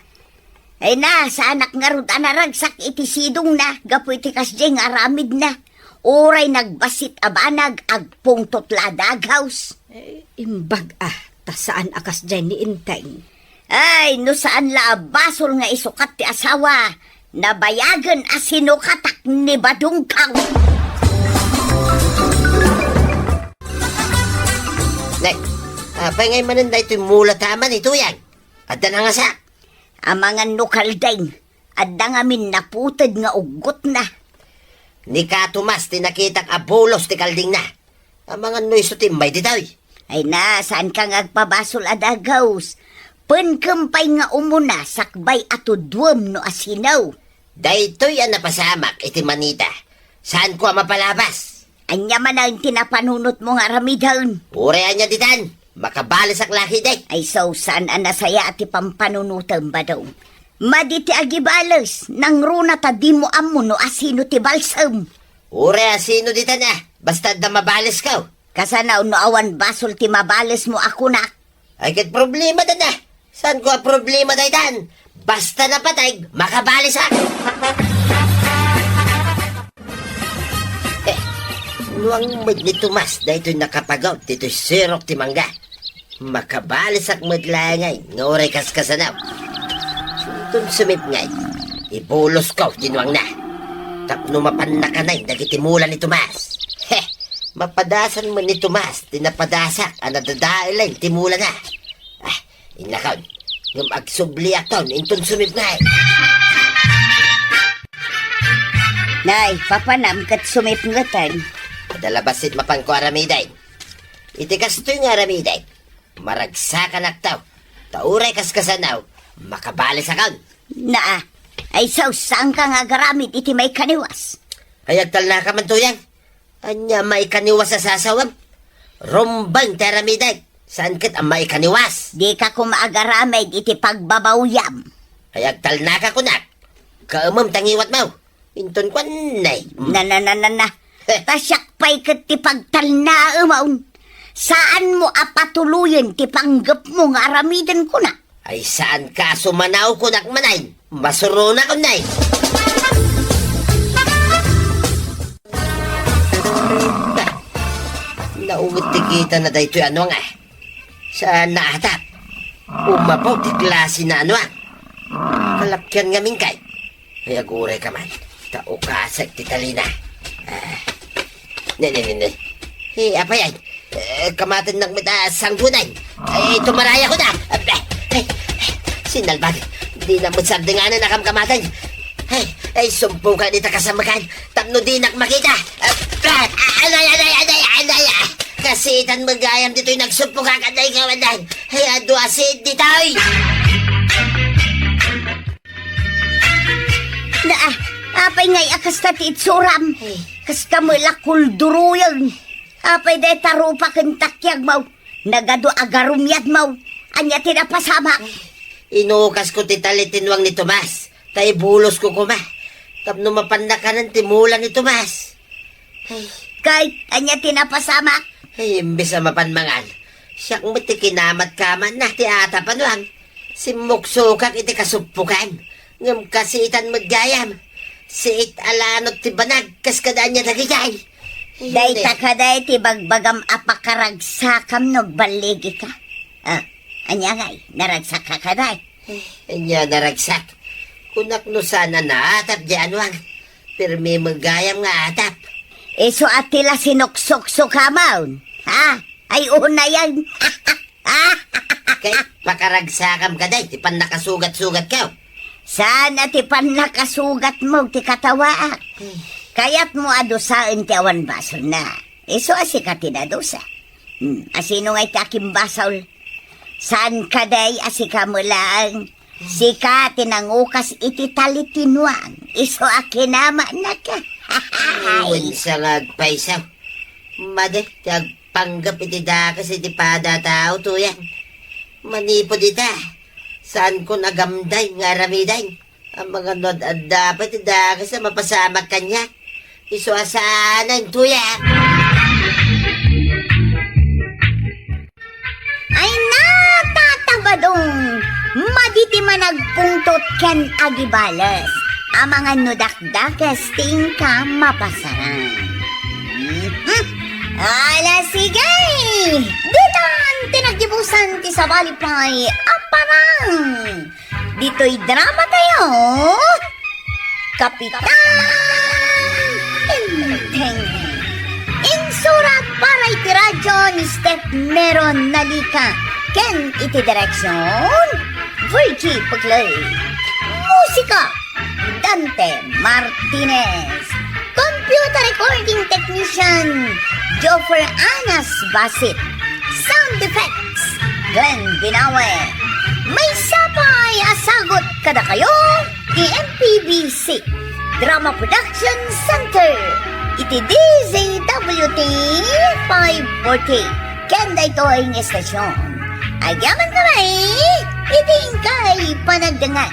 Ay na, saanak ngarud a naragsak iti sidongna gapu iti kasdiay nga aramidna. Uray nagbassit a banag, agpungtot la a daghaws. Eh, imbag a, ta saan a kasdiay ni Enteng. Ay, no saan la a basol nga isukat ti asawa, nabayagen a sinukatak ni Badongkaw. Nay, apay ngay manen daytoy mula ta aman ituyan? Adda nangasak? Amangan no kalding, adda ngamin naputed nga uggotna. Ni Ka Tomas ti nakitak a bulos ti kaldingna. Amangan no isu ti immay ditoy. Ay na, saanka nga agpabasol a daghaws. Penkem pay nga umuna sakbay a tudwem no asino. Daytoy a napasamak iti manita. Saanko a mapalabas. Ania manen ti napanunotmo nga aramiden? Uray ania ditan, makabalesak la ketdi. Ay, so, saan a nasayaat ti pampanunotem, Badong? Madi ti agibales, nangruna ta dimo ammo no asino ti balsem. Uray asino ditan a, basta adda mabalesko. Kasano no awan basol ti mabalesmo a kunak? Ay, ket problema dayta. Saanko a problema daytan? Basta napateg, makabalesak. Eh, nuang met ni Tomas daytoy nakapagaw ditoy sirok ti mangga. Makabalisak met laeng nga uray kaskasanaw. Inton sumipnget, ibulosko ti nuangna. Tapno mapannakanen dagiti mula ni Tomas. He! Mapadasan met ni Tomas ti napadasak a nadadaelen ti mulana. Ah, innakon, ngem agsubliakton inton sumipnget. Nay, papanam ket sumipngeten. Adda la bassit mapanko aramiden. Iti kastoy nga aramiden, maragsakanakto. Ta uray kaskasanaw, makabalis akon. Naa, ay sus, saanka nga agaramid iti maikaniwas. Ay, agtalnaka man, Tuyang. Ania maikaniwas a sasawem? Rumbeng ti aramidek. Saan ket a maikaniwas? Dika koma agaramid iti pagbabawyam. Ay, agtalnaka kunak. Kaemem ta ngiwatmo. Inton kuan, nay. Na, na, na, na, na. Heh. Ta siak pay ket ti pagtalnaemon. Saanmo a patuloyen ti panggepmo nga aramiden kunak. Ay, saanka a sumanaw kunak manen? Masuronak, nay. Naunget ti kitana daytoy a nuang, ah. Saan naatap? Umapaw ti klase na a nuang. Kalapkian ngamin kay. Ay, agurayka man. Ta ukasek ti talina. Ah. Ne, ne, ne, ne. He, apay, ay. Eh, kamatennak met a sanggunay. Ay, tumarayakon. Abba! Ay, sinalbag. Dina met sardengana a kamkamaten. Ay, ay, sumpukan ita kasamekan. Tapno dinak makita. Abba! Ah, anay, anay, anay, anay, ah. Kasitan met gayam ditoy nagsumpukak, anay, kawanan. Ay, adu a sit ditoy. Na, ah, apay ngay a kasta ti itsuram? Ay. Kasta met la kulduruyen. Apay dayta rupa ken takiagmo? Nagadu a garumiadmo. Ania ti napasamak? Inukasko ti tali ti nuang ni Tomas. Ta ibulosko koma. Tapno mapan nakanen ti mula ni Tomas. Ay. Kay, ania ti napasamak? Ay, imbes a mapan mangan, siak met ti kinamatkamatna ti atap a nuang. Simmuksukak iti kasuppukan. Ngem kasitan met gayam. Siit a lanot ti banag kas kada ania dagijay. Ay, dayta kadi ti bagbagam a pakaragsakamno agballigika. Ah, ania ngay, naragsakka kadi? Ania naragsak? Kunak no saan a naatap diay a nuang. Pirmi met gayam nga atap. Isu a ti la sinuksuksukamon. Ha? Ay, unayen. Kay pakaragsakam kadi ti pannakasugat-sugatko. Saan a ti pannakasugatmo ti katawaak. Kayatmo a dusaen ti awan basolna. Isu a sika ti nadusa. Hmm, a sino ngay ti akimbasol? Saan kadi a sika met laeng? Sika ti nangukas iti tali ti nuang. Isu a kinamatnaka. Ay, wensa nga agpayso. Madi ti agpanggep iti dakes iti pada a tao, Tuyang. Manipud ita, saankon a gamday nga aramiden. Amangan no ad-adda pay ti dakes a mapasamak kaniak. Isu a saanen, Tuyang. Ay, natatabadong! Madi ti managpungtot ken agibales. Amangan no dakdakes ti inka mapasaran. Mhm. Ala, sige! Ditan ti naggibusan ti sabali pay a parang. Ditoy drama tayo, Kapitan Enteng. Insurat para iti radyo ni Steph Meron Nalica ken iti direksyon, Virgie Puglay. Musika, Dante Martinez. Computer recording technician, Joffer Anas Basit. Sound effects, Glenn Binawe. Maysa pay a sagut kadakayo ti M P B C Drama Production Center iti D Z W T five forty. Ken daytoy nga estasyon, agyamankami iti inkay panagdengngeg.